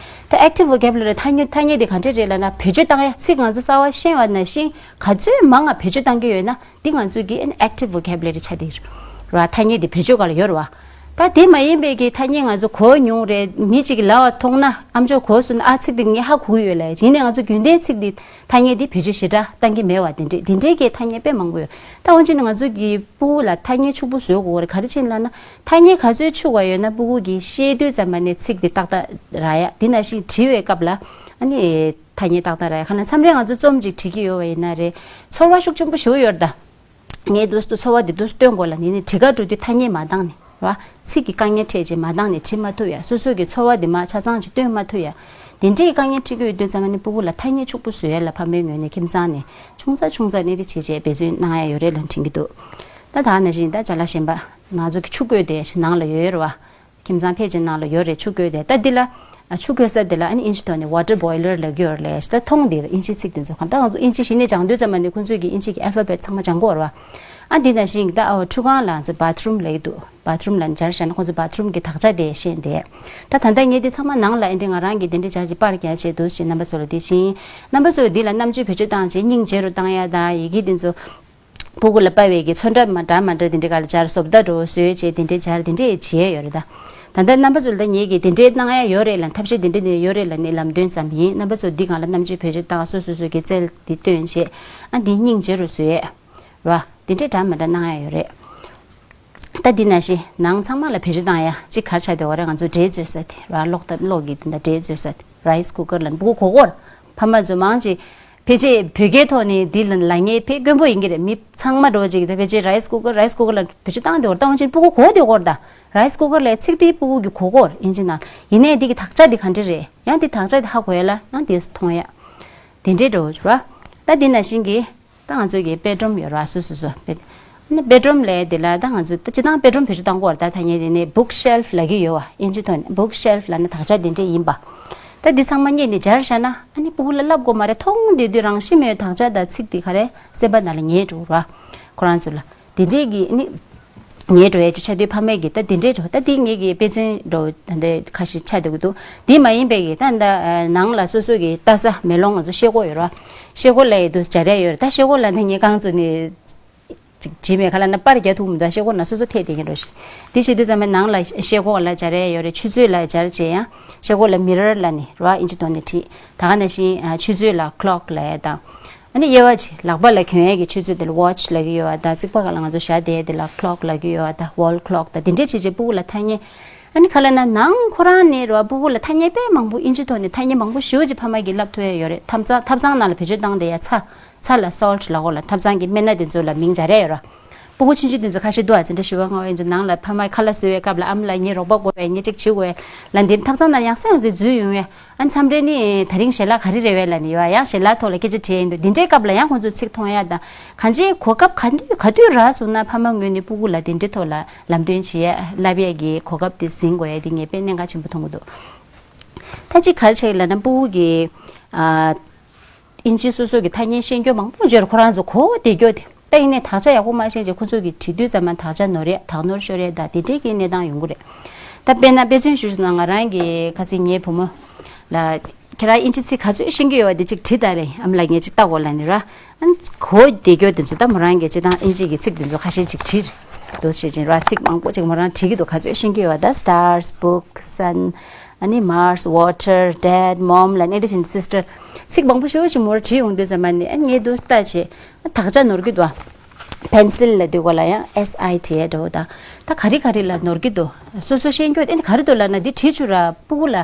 ད་active vocabulary ཐ་སྙད་ཐ་སྙད་དེ་ག་འདྲས་རེད་ལབ་ན། བེད་སྤྱོད་བཏང་ཡ་ཚིག་ང་ཚོ་གསར་བ་ཤེས་པ་ནང་བཞིན་ག་ཚོད་མང་ང་བེད་སྤྱོད་བཏང་གི་ཡོད་ན། འདི་ང་ཚོའི་གི་active vocabulary ཆགས་བསྡད་ར། ཐ་སྙད་འདི་བེད་སྤྱོད་ག་ལ་ཡོད་ར་བ། ད་དེ་མ་ཡིན་པའི་གི་ཐ་སྙད་ང་ཚོ་གོ་མྱོང་རེད། མི་གཅིག་གི་ལབ་པ་མཐོང་ན་ཨ་མཆོག་གོ་སོང་ན། ཨ་ཚིག་འདི་ངས་ཧ་གོ་གི་ཡོད་ལབ། ཡིན་ནའི་ང་ཚོ་རྒྱུན་ལྡན་ཚིག་འདི་ཐ་སྙད་འདི་བེད་སྤྱོད་ཞེ་དྲག་བཏང་གི་མེད་བ། དེ་འདྲས་དེ་འདྲས་ཀྱི་ཐ་སྙད་དཔེ་མང་པོ་ཡོད། ད་འོན་ཀྱང་ང་ཚོ་གི་ཕྲུ་གུ་ལ་ཐ་སྙད་ཕྱུག་པོ་བཟོ་དགོས་རེད། ག་རེ་བྱས་ལབ་ན། ཐ་སྙད་ག་ཚོད་ཕྱུག་པ་ཡོད་ན་ཕྲུ་གུ་གི་ཤེས་དུས་ཙམ་པ་ནས་ཚིག་འདི་ཏག་ཏག་རག་ཡ། དེ་ནང་བཞིན་བྲིས་པའི་སྐབས་ལ་ཨ་ནི། ཐ་སྙད་ཏག་ཏག་རེད། ཁ་ན་མཚམས་རེ་ང་ཚོ་རྩོམ་ཅིག་བྲིས་ཀྱི་ཡོད་པ་ཡིན་ན་རེད། ཚོར་བ་ཤུགས་ཆེན་པོ་ཞིག་ཡོད་རེད་ད། ངས་འདུག་སེ་ཚོར་བ་འདི་འདུག་སེ་སྟོན་དགོས་ལབ་ནས་ནི་བྲིས་ཁ་འགྲོ་དུས་ཐ་སྙད་མ་འདང་ནས་ར། ཚིག་གི་དཀའ་ངལ་འཕྲད་རྗེས་མ་འདང་ནས་བྲིས་མ་ཐུབ་ཡ། སོ་སོ་གི་ཚོར་བ་འདི་མ་ཆ་ཚང་ཅིག་སྟོན་མ་ཐུབ་ཡ། དེ་འདྲའི་དཀའ་ངལ་འཕྲད་ཀྱི་ཡོད་དུས་ཙམ་པ་ནི་ཕྲུ་གུ་ལ་ཐ་སྙད་ཕྱུག་པོ་བཟོ་ཡ་ལ་ཕ་མའི་ངོས་ནས་ཁྱིམ་ཚང་ནས་ཆུང་ཙག་ཆུང་ཙག་ནས་དེ་བྱས་རྗེས་འབད་བརྩོན་གནང་ཡ་ཡོད་རེད་ལབ་དྲན་གྱི་འདུག་ད་ད་ནང་བཞིན་ད་ཅ་ལག་གཞན་པ་ང་ཚོ་གི་ཆུ་བརྐོས་དེ་ནང་ལ་ཡོད་རེད་བ། ཁྱིམ་ཚང་ཕལ་ཆེར་ནང་ལ་ཡོད་རེད། ཆུ་བརྐོས་དེ། ད་འདི་ལ་ཆུ་བརྐོས་ས་དེ་ལ་ཨ་ནི་ཨིན་ཇི་ཐོག་ནས་water boiler ལབ་ཀྱི་ཡོད་རེད། ད་མཐོང་དེ་ཨིན་ཇི་ཚིག་དེ་ཚོ་གང་ལྟར་ང་ཚོ་ཨིན་ཇི་གཞི་ནས་སྦྱང་དུས་ཙམ་པ་ནས་ཁོང་ཚོས་ཀྱི་ཨིན་ཇི་གི་alphabet ཚང་མ་སྦྱང་གི་ཡོད་རེད་བ། ཨ་འདི་ནང་བཞིན་ད་ཨོ་ཁྲུས་ཁང་ལ་ང་ཚོ་bathroom ལབ་ཀྱི་འདུག bathroom ལ་སྦྱར་བཞག་ན་ཁོང་ཚོ་bathroom གི་དག་ཆ་དེ་ཤེས་དེ། ད་ད་ལྟ་ངས་འདི་ཚང་མ་ནང་ལ་ཨེ་འདྲི་ང་རང་གིས་དེ་འདྲི་སྦྱར་གྱི་པར་རྒྱག་བྱས་འདུག་ཅེས་རྣམ་པ་ཚོ་ལ་འདི་བྱིན། རྣམ་པ་ཚོས་འདི་ལ་རྣམ་དཔྱོད་བེད་སྤྱོད་བཏང་བྱས་སྙིང་རྗེ་རུ་བཏང་ཡ་ད་ཡི་གེ་འདི་ཚོ། ཕྲུ་གུ་ལ་པ་བས་ཀྱི་ཚོན་ཁྲ་མ་འདྲ་མ་འདྲ་དེ་འདྲའི་ག་ལ་སྦྱར། བཟོ་ལྟ་འགྲོ་བཟོས་བྱས་དེ་འདྲའི་སྦྱར་དེ་འདྲའི་བྱས་ཡོད་རེད་ད། ད་ལྟ་རྣམ་པ་ཚོ་ལ་ད་ངེད་ཀྱིས་དེ་འདྲའི་གནང་ཡ་ཡོད་རེད་ལ། ཐབས་ཤེས་དེ་འདྲ་དེ་ཡོད་རེད་ལ་ནི་ལམ་སྟོན་ཙམ་ཡིན། རྣམ་པ་ཚོ་འདི་སྒང་ལ་རྣམ་དཔྱོད་བེད་སྤྱོད་བཏང་། སོ་སོ་སོ་གི་རྩལ་འདི་སྟོན་བྱས། ཨ་འདི་སྙིང་རྗེ་རུ་བཟོས་ཡས་ར། དེ་འདྲའི་འདྲ་མ་འདྲ་གནང་ཡ་ཡོད་རེད། ད་འདི་ནང་བཞིན་ནང་ཚང་མ་ལ་བེད་སྤྱོད་བཏང་ཡ་གཅིག་ག་རེ་ཆགས་བསྡད་ཡོད་རེད། ང་ཚོ་འབྲས་བཙོས་ས་དེ་ར། གློག་ད་གློག་གི་དེ་འདྲ་འབྲས་བཙོས་ས་དེ། rice cooker ལ་ཕྲུ་གུ་གོ་གོ་ར། ཕ་མ་ཚོ་མང་ཆེ་ཕལ་ཆེར་བོད་སྐད་ཐོག་ནས་འདི་ལ་ལབ་མཁན་ཕལ་དཀོན་པོ་ཡིན་གྱི་རེད། མི་ཚང་མ་འགྲོ་ཅིག་ད་ཕལ་ཆེར་rice cooker rice cooker ལ་བེད་སྤྱོད་བཏང་བསྡད་ཡོད་རེད། ད་འོན་ཀྱང་ཕྲུ་གུ་གོ་བསྡད་ཡོད་རེད་ད། rice cooker ལབ་ཚིག་དེ་ཕྲུ་གུ་གིས་གོ་གོ་ར། ཨིན་ཇི་ནང་ཡིན་ནའི་འདི་གི་དག་ཆ་འདི་ག་འདྲ་རེད། ཡང་འདི་དག་ཆ་འདི་ཧ་གོ་ཡ་ལ་ཡང་འདི་མཐོང་ཡ། དེ་འདྲའི་འགྲོ་ར། ད་འདི་ནང་བཞིན་གྱི། ད་ང་ཚོའི་གི་bedroom ཡོད་ར། སོ་སོ་སོ་bed། ཨ་ནི་bedroom ལབ་དེ་ལ་ད་ང་ཚོས་ད་སྤྱིར་བཏང་bedroom བེད་སྤྱོད་བཏང་གི་ཡོད་རེད། ད་ཐ་སྙད་དེ་ནས་bookshelf ལབ་ཀྱི་ཡོད་བ། ཨིན་ཇི་ཐོག་ནས་bookshelf ལབ་ན་དག་ཆ་དེ་འདྲས་ཡིན་པ། ད་འདི་ཚང་མ་རྙེད་ནས་སྦྱར་བཞག་ན་ཨ་ནི་ཕྲུ་གུ་ལ་བསླབ་དགོས་མ་རེད། མཐོང་བསྡད་དུས་རང་བཞིན་མེད་དག་ཆ་དང་ཚིག་དེ་ག་རེ་སེམས་པ་ནང་ལ་ཉར་འགྲོ་ར། ཁོ་རང་ཚོ་ལ་དེ་འདྲས་ཀྱི་ཨ་ནི་ཉར་འགྲོ་ཡས་ཅིག་ཆགས་དུས་ཕ་མས་ཀྱིས་ད་དེ་འདྲས་འགྲོ། ད་འདི་ངེད་ཀྱི་དཔེ་མཚོན་འགྲོ་ད་འདི་ཁ་ཤས་ཆགས་བསྡད་ཀྱི་འདུག་འདི་མ་ཡིན་པའི་གི་ད་ད་ནང་ལ་སོ་སོ་གི་ལྟ་ས་མེ་ལོང་ང་ཚོ་ཤེལ་སྒོ་ཡོད་ར། ཤེལ་སྒོ་ལ་ཡི་དུ་སྦྱར་ཡས་ཡོད་རེད། ད་ཤེལ་སྒོ་ལ་ད་ངས་རྐང་བཙུགས་ནས་ཅིག་བྱེད་མེད་ག་ལ་ན་པར་རྒྱག་ཐུབ་མི་འདུག་ཤེལ་སྒོ་ན་སོ་སོ་ཐད་དེ་ཡིན་འགྲོ། དེ་བྱེད་དུས་ཙམ་པའི་ནང་ལ་ཤེལ་སྒོ་ལ་སྦྱར་ཡས་ཡོད་རེད། ཆུ་ཚོད་ལ་སྦྱར་བྱས་ཡང་ཤེལ་སྒོ་ལ་mirror ལ་ནི་ར་ཨིན་ཇི་ཐོག་ནས་བྲིས། ད་ག་ནང་བཞིན་ཆུ་ཚོད་ལ་clock ལབ་ཡས་དང་། ཨ་ནི་དབྱེ་བ་ཅིག་ལག་པ་ལ་གྱོན་ཡས་ཀྱི་ཆུ་ཚོད་དེ་ལ་watch ལབ་ཀྱི་ཡོད་པ་དང་། རྩིག་པ་ག་ལ་ང་ཚོ་བཞག་བསྡད་ཡས་དེ་ལ་clock ལབ་ཀྱི་ཡོད་པ་དང་། wall clock དང་དེ་འདྲས་བྱས་བྱས་ཕྲུ་གུ་ལ་ཐ་སྙད་ ཨ་ནི་ག་ལབ་ན་ནང་ཁོ་རང་ནས་རེད་བ། སྤུ་གུ་ལ་ཐ་སྙད་དཔེ་མང་པོ་ཨིན་ཇི་ཐོག་ནས་ཐ་སྙད་མང་པོ་ཞེ་པོ་ཅིག་ཕ་མ་གིས་བསླབ་ཐུབ་ཡ་ཡོད་རེད། ཐབ་ཚང་ཐབ་ཚང་ནང་ལ་བེད་སྤྱོད་བཏང་བསྡད་ཡ་ཚྭ། ཚྭ་ལ་salt་ལབ་གོ་ལ། ཐབ་ཚང་གི་སྨན་སྣ་དེ་ཚོ་ལ་མིང་སྦྱར་ཡ་ཡོད་རེད། སྤུ་གུ་ཆུང་ཆུང་དེ་ཚོ་ཁ་ཤས་འདུག་ཨ། འཛིན་གྲྭ་བཞི་པ་ལྔ་པ་ཡིན་ཚོ་ནང་ལ་ཕ་མ་ཁ་ལག་བཟོ་བའི་སྐབས་ལ་ཨ་མ་ལགས་ངའི་རོགས་པ་དགོས་པས། ངས་གཅིག་བྱེད་དགོས་པས་ལབ་འདིར་ཐབ་ཚང་ནང་ཡང་སེ་ཡང་སེ་འཛུལ་ཡོང་བས། ཨ་མཚམས་རེ་ནི་དེ་རིང་ཞལ་ལག་ག་རེ་རེད་པས་ལབ་ནས་ཡོད་ཨ། ཡང་ཞལ་ལག་ཐོག་ལ་སྐད་ཆ་དྲིས་ཡ་ཡིན་འདུག་འདི་འདྲའི་སྐབས་ལ་ཡང་ཁོང་ཚོས་ཚིག་མཐོང་ཡ་དང་། གང་ཅིའི་གོ་སྐབས་ག་དུས་ག་དུས་རག་སོང་ན་ཕ་མ་ངོས་ནས་སྤུ་གུ་ལ་དེ་འདྲའི་ཐོག་ལ་ལམ་སྟོན་བྱེད་ཡ་བསླབ་ཡས་ཀྱི་གོ་སྐབས་དེ་ཟིན་དགོས་ཡ་དེ་ངས་དཔེ་གནད་འགག་ཆེན་པོ་མཐོང་གི་འདུག་ད་གཅིག་ག་རེ་བྱས་ལབ་ན་སྤུ་གུ་གི་ཨ། ཨིན་ཇི་སོ་སོ་གི་ཐ་སྙད་ཤེས་རྒྱུ་མང་པོ་ཡོད་རེད། ཁོ་རང་ཚོ་གོ་བདེ་རྒྱུ་དེ། ད་ཡིན་ནའི་དག་ཆ་ཡག་པོ་མ་ཤེས་ཅིག་ཁོ་ཚོ་གི་བྲིས་དུས་ཙམ་མ་དག་ཆ་ནོར་ཡས་དག་ནོར་ཤོར་ཡས་ད་དེ་འདྲའི་གི་གནས་སྟངས་ཡོང་གི་རེད། ད་དཔེར་ན་དཔེ་མཚོན་ཞུ་ཞུ་ན་ང་རང་གི་ཁ་སང་ངའི་བུ་མོ་ལ་ཁྱེད་རང་ཨིན་ཇི་ཚིག་ག་ཚོད་ཤེས་ཀྱི་ཡོད་པ་དེ་ཅིག་བྲིས་ད་རེད། ཨ་མ་ལགས་ངས་ཅིག་ལྟ་དགོས་ལབ་ནས་ར། ཨ་གོ་བདེ་རྒྱུ་དེ་ཚོ་ད་མོ་རང་གི་སྤྱིར་བཏང་ཨིན་ཇི་གི་ཚིག་དེ་ཚོ་ཁ་ཤས་ཅིག་བྲིས་འདུག་བྱེད་ཅིང་ར། ཚིག་མང་པོ་ཅིག་མོ་རང་བྲིས་ཀྱི་འདུག་ག་ཚོད་ཤེས་ཀྱི་ཡོད་པ་ད། Stars, book, sun, ཨ་ནི་Mars, water, dad, mom ལ་ནི་འདི་བཞིན་sister། ཚིག་མང་པོ་ཞེ་པོ་ཞིག་མོར་བྲིས་ཡོང་དུས་ཙམ་པ་ནི་ཨ་ངས་འདུག་ལྟ་བྱེད། ཨ་དག་ཆ་ནོར་གྱི་འདུག་ཨ། Pencil ལབ་དུས་གོ་ལ་ཡང་S I T A འགྲོ་ད། ད་ག་རེ་ག་རེ་ལ་ནོར་གྱི་འདུག་སོ་སོ་ཤེས་རྒྱུ་ཨ་ནི་ག་རེ་འདུག་ལབ་ན་འདི་བྲིས་བཅུག་ར། སྤུ་གུ་ལ་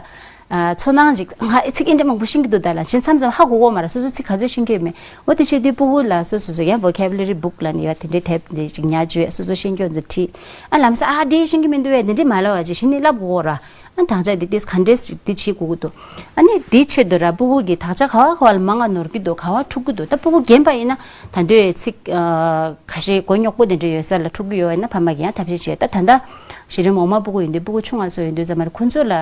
ཨ་ཚོར་སྣང་ཅིག་ང་ཨེ་ཚིག་ཨེ་འདྲ་མང་པོ་ཤེས་ཀྱི་འདུག་ད་ལབ་བཞིན་མཚམས་མཚམས་ཧ་གོ་གོ་མ་ར། སོ་སོ་ཚིག་ག་ཚོད་ཤེས་ཀྱི་ཡོད་མེད། འོ་དེ་བྱེད་དུས་སྤུ་གུ་ལ་སོ་སོ་སོ་ཡང་vocabulary book ལབ་ནས་ཡོད་དེ་འདྲའི་དེབ་འདི་ཅིག་ཉར་བཅུག་སོ་སོ་ཤེས་རྒྱུ་ཚོ་བྲིས། ཨ་ལམ་སང་ཨ་འདི་ཤེས་ཀྱི་མི་འདུག་བས་འདི་འདྲའི་མ་ལབ་བ་ཅིག་གཞི་ནས་ལབ་དགོས་གོ་ར། ཨ་དག་ཆ་འདི་ཏིས་ག་འདྲས་ཤིག་འདི་བྱེད་དགོས་ཀྱི་འདུག་ཨ་ནི་འདི་ཆེད་དུ་ར་སྤུ་གུ་གི་དག་ཆ་ག་བ་ག་བ་ལ་མང་ང་ནོར་གྱི་འདུག་ག་བ་འཁྲུག་གི་འདུག་ད་སྤུ་གུ་རྒན་པ་ཡིན་ན་ད་འདོད་ཚིག་ཨ་ཁ་ཤས་མགོ་རྙོག་པོ་དེ་འདྲ་ཡོད་ས་ལ་འཁྲུག་གི་ཡོད་ཡིན་ན་ཕ་མ་གིས་ཡང་ཐབས་ཤེས་བྱེད། ད་ད་ལྟ་གཞི་རིམ་འོག་མ་སྤུ་གུ་ཡིན་དུས་སྤུ་གུ་ཆུང་བ་ཚོ་ཡིན་དུས་ཙམ་མར་ཁོ་ཚོ་ལ་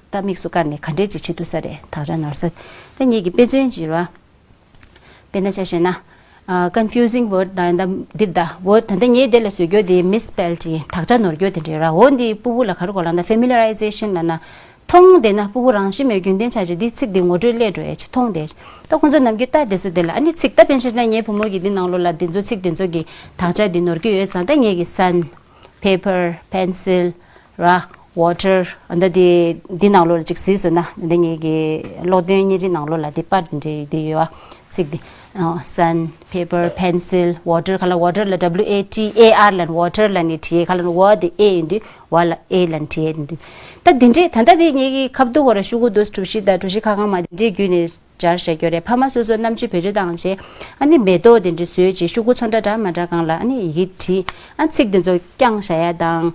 ད་དམིགས་སུ་བཀར་ནས་ག་འདྲས་ཅིག་བྱེད་ཐུབ་ས་རེད་དག་ཆ་ནོར་ས། ད་ངེད་ཀྱི་དཔེ་མཚོན་ཅིག་ར། དཔེར་ན་ཆ་བཞག་ན། ཨ་confusing word དང་ད་འདིར་ད་word ད་ལྟ་ངས་དེ་ལ་བཟོ་རྒྱུ་དེ་misspelled ཡིན་དག་ཆ་ནོར་རྒྱུ་དེ་འདྲ་ར། འོ་འདི་སྤུ་གུ་ལ་ག་རེ་གོ་ལབ་ན་familiarization ལབ་ན། མཐོང་བསྡད་ན་སྤུ་གུ་རང་བཞིན་མེད་རྒྱུན་ལྡན་ཆགས་ཀྱི་འདི་ཚིག་འདི་ངོ་སྤྲོད་སླེབས་འགྲོ་ཡས་ཅིག་མཐོང་བསྡད། ད་ཁོང་ཚོ་ནམ་རྒྱུན་ལྟ་བསྡད་ས་དེ་ལ་ཨ་ནི་ཚིག་ད་དཔེར་བཞག་ན་ངའི་བུ་མོ་གིས་འདི་ནང་ལོགས་ལ་འདི་ཚོ་ཚིག་འདི་ཚོ་གི་དག་ཆ་འདི་ནོར་གྱི་ཡོད་ཙང་ད་ངས་ཀྱི་sun, paper, pencil ར། water ཨ་ད་དེ་འདི་ནང་ལོགས་ལ་ཅིག་གཟིགས་སོང་ན་འདི་ངེད་ཀྱི་ཀློག་འདོན་བརྙན་རིས་ནང་ལོགས་ལ་འདི་པར་འདི་འདི་ཡོད་ཨ། ཚིག་འདི་ཨ་sun, paper, pencil, water ག་ལ་water ལ་W A T A R ལ་water ལ་ནི་བྲིས། ག་ལ་ནི་བ་འདི་A ཡིན་དུས་བ་ལ་A ལ་བྲིས་ཡིན་དུས། ད་འདི་འདྲས་ད་ལྟ་འདི་ངེད་ཀྱི་ཁ་བརྡ་གོ་ར་ཤོག་གུ་འདུག་གྲུ་བཞི་དང་གྲུ་བཞི་ཁ་གང་མ་འདི་འདྲས་བརྒྱུད་ནས་སྦྱར་བཞག་རྒྱུ་རེད། ཕ་མ་སོ་སོ་རྣམ་དཔྱོད་བེད་སྤྱོད་བཏང་བྱས་ཨ་ནི་མེ་ཏོག་འདི་འདྲས་བཟོས་བྱས་ཤོག་གུ་ཚོན་ཁྲ་འདྲ་མ་འདྲ་སྒང་ལ་ཨ་ནི་ཡི་གེ་བྲིས། ཨ་ཚིག་འདི་ཚོ་བརྐྱངས་བཞག་ཡ་དང་།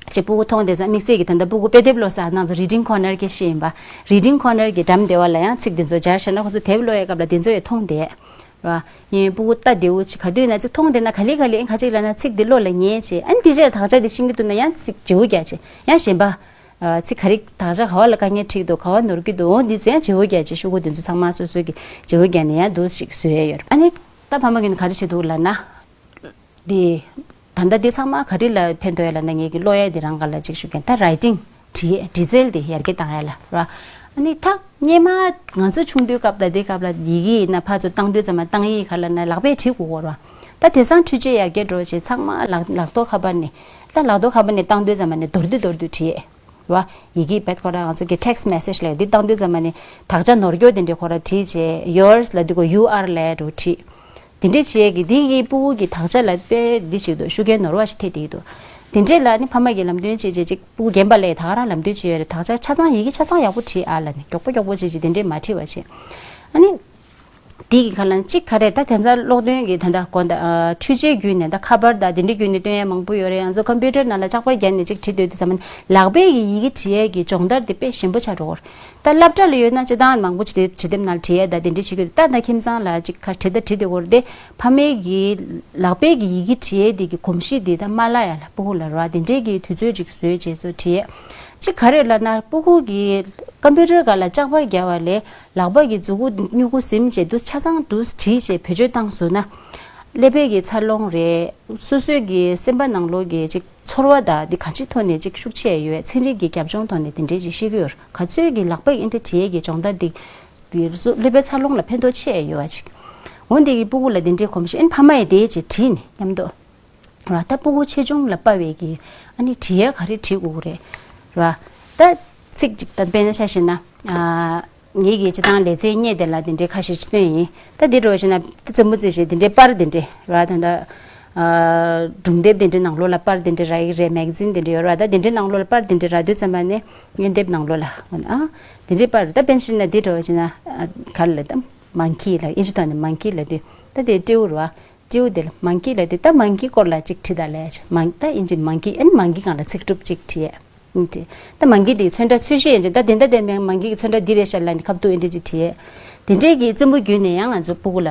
ཅེས་སྤུ་གུ་མཐོང་བསྡད་ཙང་དམིགས་བསལ་གྱི་ད་ལྟ་སྤུ་གུ་དཔེ་དེབ་ཀློག་ས་ནང་ཚོ་reading corner གྱི་ཤེས་ཡིན་པ། reading corner གྱི་འགྲམ་དེ་བ་ལ་ཡང་ཚིག་འདི་ཚོ་སྦྱར་བཞག་ན་ཁོ་ཚོ་དེབ་ཀློག་ཡའི་སྐབས་ལ་འདི་ཚོ་ཡང་མཐོང་བསྡད། ར། ཡིན་སྤུ་གུ་ལྟ་བདེ་བོ་ཅིག་ག་དུས་ན་ཅིག་མཐོང་བསྡད་ན་ག་ལེ་ག་ལེ་ཨེ་ག་ཅིག་ལབ་ན་ཚིག་འདི་བློ་ལ་ངེས་བྱས་ཨ་ནི་འདི་རྗེས་དག་ཆ་འདི་ཤེས་ཀྱི་འདུག་ན་ཡང་ཚིག་བརྗེ་པོ་རྒྱག་བྱས་ཡང་གཞན་པ། ར་ཚིག་ག་རེ་དག་ཆ་ག་བ་ལ་དཀའ་ངལ་འཕྲད་ཀྱི་འདུག་ག་བ་ནོར་གྱི་འདུག་འོ་འདི་ཚོ་ཡང་བརྗེ་པོ་རྒྱག་བྱས་ཤོག་གུ་འདི་ཚོ་ཚང་མ་སོ་སོ་གི་བརྗེ་པོ་རྒྱག་ནས་ཡང་འདུག་ཅིག་བཟོ་ཡ་ཡོད་རེད། ཨ་ནི་ད་ཕ་མ་གིས་ནི་ག་རེ་བྱེད་འདུག་ལབ་ན། འདི། ད་ལྟ་འདི་ཚང་མ་ག་རེ་ལ་ཕན་ཐོགས་ཡ་ལབ་ན་ངེད་ཀྱི་ཀློག་ཡ་འདི་རང་ག་ལ་ཅིག་ཞུ་མཁན་ད་writing བྲིས་བྲིས་རྩལ་འདི་ཡར་རྒྱས་བཏང་ཡ་ལ་ར། ཨ་ནི་ད་སྔས་མ་ང་ཚོ་ཆུང་དུས་སྐབས་དང་འདི་སྐབས་ལ་ཡི་གེ་ཡིན་ན་ཕར་ཚུར་བཏང་དུས་ཙམ་པ་བཏང་ཡིག་ག་ལབ་ན་ལག་པས་བྲིས་དགོས་གོ་ར། ད་དེང་སང་འཕྲུལ་ཆས་ཡར་རྒྱས་འགྲོ་བྱས་ཚང་མ་ལག་ལག་ཐོག་ཁ་པར་ནས་ད་ལག་ཐོག་ཁ་པར་ནས་བཏང་དུས་ཙམ་པ་ནས་མདོར་བསྡུས་མདོར་བསྡུས་བྲིས། ར། ཡི་གེ་བེད་ཁོ་ར་ང་ཚོ་གི་text message ལས་འདི་བཏང་དུས་ཙམ་པ་ནས་དག་ཆ་ནོར་སྐྱོ་དེ་འདྲས་ཁོ་ར་བྲིས་བྱས་yours ལབ་དུས་ཀོ་you are ལབ་འགྲོ་བྲིས། དེ་འདྲས་བྱས་གི་འདི་གི་སྤུ་གུ་གི་དག་ཆ་ལ་དཔེ་འདི་ཞིག་འདུག་ཤུགས་རྐྱེན་ནོར་བ་ཞིག་ཐེབས་བསྡད་འདུག་དེ་འདྲས་ལ་ནི་ཕ་མ་གིས་ལམ་སྟོན་བྱས་བྱས་ཅིག་སྤུ་གུ་རྒན་པ་ལས་ད་ག་རང་ལམ་སྟོན་བྱས་ཡོད་རེད། དག་ཆ་ཆ་ཚང་ཡི་གེ་ཆ་ཚང་ཡག་པོ་བྲིས་ཨ་ལབ་ནས་མགྱོགས་པོ་མགྱོགས་པོ་བྱས་བྱས་དེ་འདྲས་མ་བྲིས་པ་བྱས། ཨ་ནི། དེ་གི་ཁ་ལན་གཅིག་ག་རེ་ད་དེ་ཚ་གློག་འདོན་གྱི་ད་ལྟ་གོ་ད་འཕྲུལ་ཆས་བརྒྱུད་ནས་ད་ཁ་པར་ད་དེ་འདྲའི་བརྒྱུད་ནས་སྟོན་ཡ་མང་པོ་ཡོད་རེད། ང་ཚོ་ཀམ་པུ་ཊར་ནང་ལ་ལྕགས་པར་བརྒྱབ་ནས་གཅིག་བྲིས་སྡོད་དུས་ཙམ་པ་ནས་ལག་པས་ཀྱི་ཡི་གེ་བྲིས་ཡས་ཀྱི་སྦྱོང་བརྡར་དེ་དཔེ་ཞན་པོ་ཆགས་འགྲོ་གི་རེད། ད་སློབ་གྲྭ་ལ་ཡོད་ན་སྤྱིར་བཏང་མང་པོ་བྲིས་བྲིས་དེབ་ནང་ལ་བྲིས་ཡས་ད་དེ་འདྲའི་བྱེད་ཀྱི་ཡོད། ད་ད་ཁྱིམ་ཚང་ལ་གཅིག་ཁ་བྲིས་ད་བྲིས་སྡོད་གི་རེད་དེ་ཕ་མས་ཀྱི་ལག་པས་ཀྱི་ཡི་གེ་བྲིས་ཡས་དེ་གི་གོམས་གཤིས་དེ་ད་མ་བརླག་ཡ་ལ་སྤུ་གུ་ལ་རོ་དེ་འདྲའི་གི་དུས་ཚོད་ཅིག་བཟོས་རྗེས་སུ་བྲིས་ཡས་གཅིག་ག་རེ་ལབ་ན་སྤུ་གུ་གི་ཀམ་པུ་ཊར་སྒང་ལ་ལྕགས་པར་བརྒྱབ་པ་ལས། ལག་པ་གི་མཛུབ་གུ་སྨྱུ་གུ་ཟིམ་བྱས་འདུག་ཆ་ཚང་འདུག་བྲིས་བྱས་བེད་སྤྱོད་བཏང་སོང་ན། ཀླད་པའི་གི་འཚར་ལོངས་རེད། སོ་སོའི་གི་སེམས་པ་ནང་ལོགས་ཀྱི་ཅིག་ཚོར་བ་དང་འདི་གང་ཅིའི་ཐོག་ནས་ཅིག་ཤུགས་ཆེ་ཡོད། ཚན་རིག་གི་རྒྱབ་ལྗོངས་ཐོག་ནས་འདི་འདྲའི་ཅིག་ཤེས་ཀྱི་ཡོད་རེད། ག་ཚོད་ཀྱི་ལག་པ་ཡིན་འདྲ་བྲིས་ཡས་ཀྱི་སྦྱོང་བརྡར་འདི་འདི་སོ་ཀླད་པའི་འཚར་ལོངས་ལ་ཕན་ཐོགས་ཆེ་ཡོད་ཅིག་འོ་འདི་གི་སྤུ་གུ་ལ་འདི་འདྲའི་གོམས་གཤིས་ཨེ་ཕ་མ་ཡིས་དེའི་ཅིག་བྲིས་ནས་མཉམ་དུ། ར། ད་སྤུ་གུ་ཆེ་ཆུང་ལ་དཔག་པའི་གི་ཨ་ནི་བྲིས་ཡ་ག་རེ་བྲིས་དགོས་ཀྱི་རེད། ར། ད་ཚིག་ཅིག་ད་དཔེར་ན་ཆ་བཞག་ན། ཨ། ངེད་ཀྱི་སྤྱིར་བཏང་ལེ་ཚན་རྙེད་དེ་ལ་དེ་འདྲའི་ཁ་ཤས་ཅིག་བཏོན་ཡིན། ད་འདི་འགྲོ་བཞིན་ན་ད་རྩེད་མོ་རྩེ་བཞིན་དེ་འདྲའི་པར་དེ་འདྲའི་ར་ད་ད། ཨ་སྒྲུང་དེབ་དེ་འདྲའི་ནང་ལོགས་ལ་པར་དེ་འདྲ་རག་གི་རེད། མེ་ག་ཛིན་དེ་འདྲ་ཡོད་རེད་བ། ད་དེ་འདྲའི་ནང་ལོགས་ལ་པར་དེ་འདྲ་རག་དུས་ཙམ་པ་ནས་སྔོན་དེབ་ནང་ལོགས་ལ་ཨ་དེ་འདྲའི་པར་ད་དཔེར་བཞིན་ན་འདི་འདྲ་བ་ཞིག་ན་ཨ་ག་རེ་ལབ་ད། མང་ཀི་ལ་དབྱིན་ཇི་ཐོག་ནས་མང་ཀི་ལབ་དུས་ད་དེ་སྤྲེའུ་རེད་བ། སྤྲེའུ་དེ་ལ་མང་ཀི་ལབ་དུས་ད་མང་ཀི་སྐོར་ལ་ཅིག་བྲིས་ད་ལབ་ཡ་ཅིག་མང་ད་དབྱིན་ཇི་མང་ཀི་ཨན་མང་ཀི་སྒང་ལ་ཚིག་གྲུབ་ཅིག་བྲིས་ཡ། ཨིན་ཏེ། ད་མང་གི་དེའི་ཚོན་ཁྲ་ཚོས་གཞི་ཡན་ཆད་ད་དེ་འདྲ་དེ་མེད་མང་གི་གི་ཚོན་ཁྲ་འདི་རེད་ཤག་ལབ་ནས་ཁ་བཏུག་ཨེ་འདྲ་ཅིག་བྲིས་ཡས། དེ་འདྲས་ཀྱི་རྩེད་མོ་བརྒྱུད་ནས་ཡང་ང་ཚོ་སྤུ་གུ་ལ་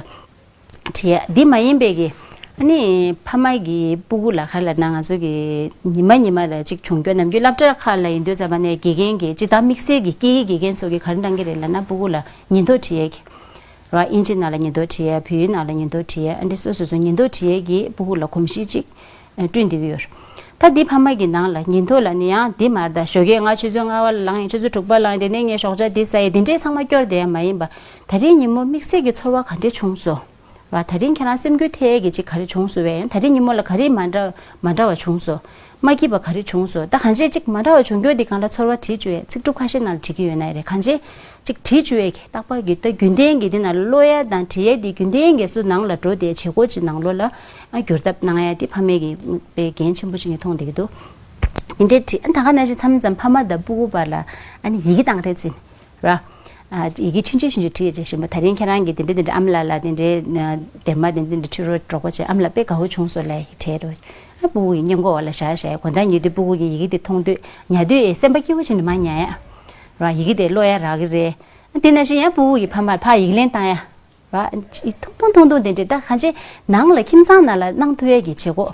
བྲིས་ཡས་འདི་མ་ཡིན་པའི་གི། ཨ་ནི་ཕ་མ་གི་སྤུ་གུ་ལ་ག་རེ་ལབ་ན་ང་ཚོ་གི་ཉི་མ་ཉི་མ་ལ་ཅིག་བྱུང་རྒྱུ་ནམ་རྒྱུན་སློབ་གྲྭ་ཁག་ལ་ཡིན་དུས་ཙམ་པ་ནས་དགེ་རྒན་གྱིས་སྤྱིར་བཏང་དམིགས་བསལ་གྱི་སྐད་ཡིག་དགེ་རྒན་ཚོ་གིས་ག་རེ་གནང་གི་རེད་ལབ་ན་སྤུ་གུ་ལ་ཉིན་ཐོ་བྲིས་ཡས་ཀྱི། ར་དབྱིན་ཇི་ནང་ལ་ཉིན་ཐོ་བྲིས་ཡས། བོད་ཡིག་ནང་ལ་ཉིན་ཐོ་བྲིས་ཡས། ཨ་འདྲ་སོ་སོ་སོ་ཉིན་ཐོ་བྲིས་ཡས་ཀྱི་སྤུ་གུ་ལ་གོམས་གཤིས་ཅིག་བསྐྲུན་བསྡད་ཀྱི་ཡོད་རེད། ད་འདི་ཕ་མ་གི་ནང་ལ་ཉིན་ཐོ་ལ་ནི་ཡང་འདི་མ་རེད། ད་ཞོགས་ཀས་ང་ཆུ་ཚོད་ལྔ་པ་ལ་ལངས་ཡིན། ཆུ་ཚོད་དྲུག་པ་ལངས་ཡིན། དེ་ནས་ངས་ཞོགས་ཇ་འདི་ཟ་ཡིན། དེ་འདྲས་ཚང་མ་སྐྱོར་བསྡད་ཡ་མ་ཡིན་པ། ད་རིང་ཉིན་མོ་དམིགས་བསལ་གྱི་ཚོར་བ་ག་འདྲས་བྱུང་སོང་། ར་ད་རིང་ཁྱེད་རང་སེམས་འགུལ་ཐེབས་ཡས་ཀྱི་ཅིག་ག་རེ་བྱུང་སོང་བས། ཡང་ད་རིང་ཉིན་མོ་ལ་ག་རེ་མ་འདྲ་མ་འདྲ་བ་བྱུང་སོང་། མ་སྐྱིད་པ་ག་རེ་བྱུང་སོང་། ད་གང་ཅི་ཅིག་མ་འདྲ་བ་བྱུང་རྒྱུ་འདི་སྒང་ལ་ཚོར་བ་བྲིས་བཅུག་ཡས། ཚིག་གྲུབ་ཁ་ཤས་ནང་ལ་བྲིས་ཀྱི་ཡོད་ན་ཡང་རེད། གང་ཅི་ཅིག་བྲིས་བཅུག་ཡས་ཀྱི་རྟག་པར་གྱི་ད་རྒྱུན་ལྡན་གྱི་འདི་ནང་ལ་ཀློག་ཡས་དང་བྲིས་ཡས་འདི་རྒྱུན་ལྡན་གྱི་སུ་ནང་ལ་འགྲོ་དེ་བྱེད་སྒོ་ཅིག་ནང་ལོགས་ལ་ཨ་བསྒྱུར་ཐབས་གནང་ཡས་འདི་ཕ་མས་ཀྱི་དཔེ་འགན་ཆེན་པོ་ཅིག་ངས་མཐོང་བསྡད་ཀྱི་འདུག་འདི་འདྲའི་བྲིས་ཨ་ད་ག་ནང་བཞིན་མཚམས་མཚམས་ཕ་མ་དང་སྤུ་གུ་བར་ལ་ཨ་ནི་ཡི་གེ་བཏང་རེས་ཅིག་ར། ཨ་ཡི་གེ་ཆུང་ཆུང་ཆུང་ཆུང་བྲིས་བྱས་བཞིན་པ། ད་རིང་ཁྱེད་རང་གིས་དེ་འདྲ་དེ་འདྲ་ཨ་མ་ལགས་ལ་དེ་འདྲའི་ཨ་སྡེར་མ་དེ་འདྲ་དེ་འདྲ་འཁྲུད་རོགས་གྲོགས་པོ་བྱས། ཨ་མ་ལགས་དཔེ་དགའ་བོ་བྱུང་སོང་ལབ་ཡི་བྲིས་རོགས། ཨ་སྤུ་གུ་གི་སྔས་མགོ་བ་ལ་བཞག་བཞག་ཡ། དགོང་དག་ཉལ་དུས་སྤུ་གུ་གིས་ཡི་གེ་དེ་མཐོང་དུས་ཉལ་དུས་ཨེ་སེམས་པ་སྐྱིད་པོ་བྱས་ནས་མར་ཉལ་ཡ། ར་ཡི་གེ་དེ་ཀློག་ཡ་རག་གི་རེད། ཨ་དེ་ནང་བཞིན་ཡང་སྤུ་གུ་གི་ཕ་མར་ཕར་ཡིག་ལན་བཏང་ཡ། ར་ཐུང་ཐུང་ཐུང་ཐུང་དེ་འདྲས་ད་གང་ཅི་ནང་ལ་ཁྱིམ་ཚང་ནང་ལ་གནང་ཐུབ་ཡས་ཀྱི་བྱེད་སྒོ།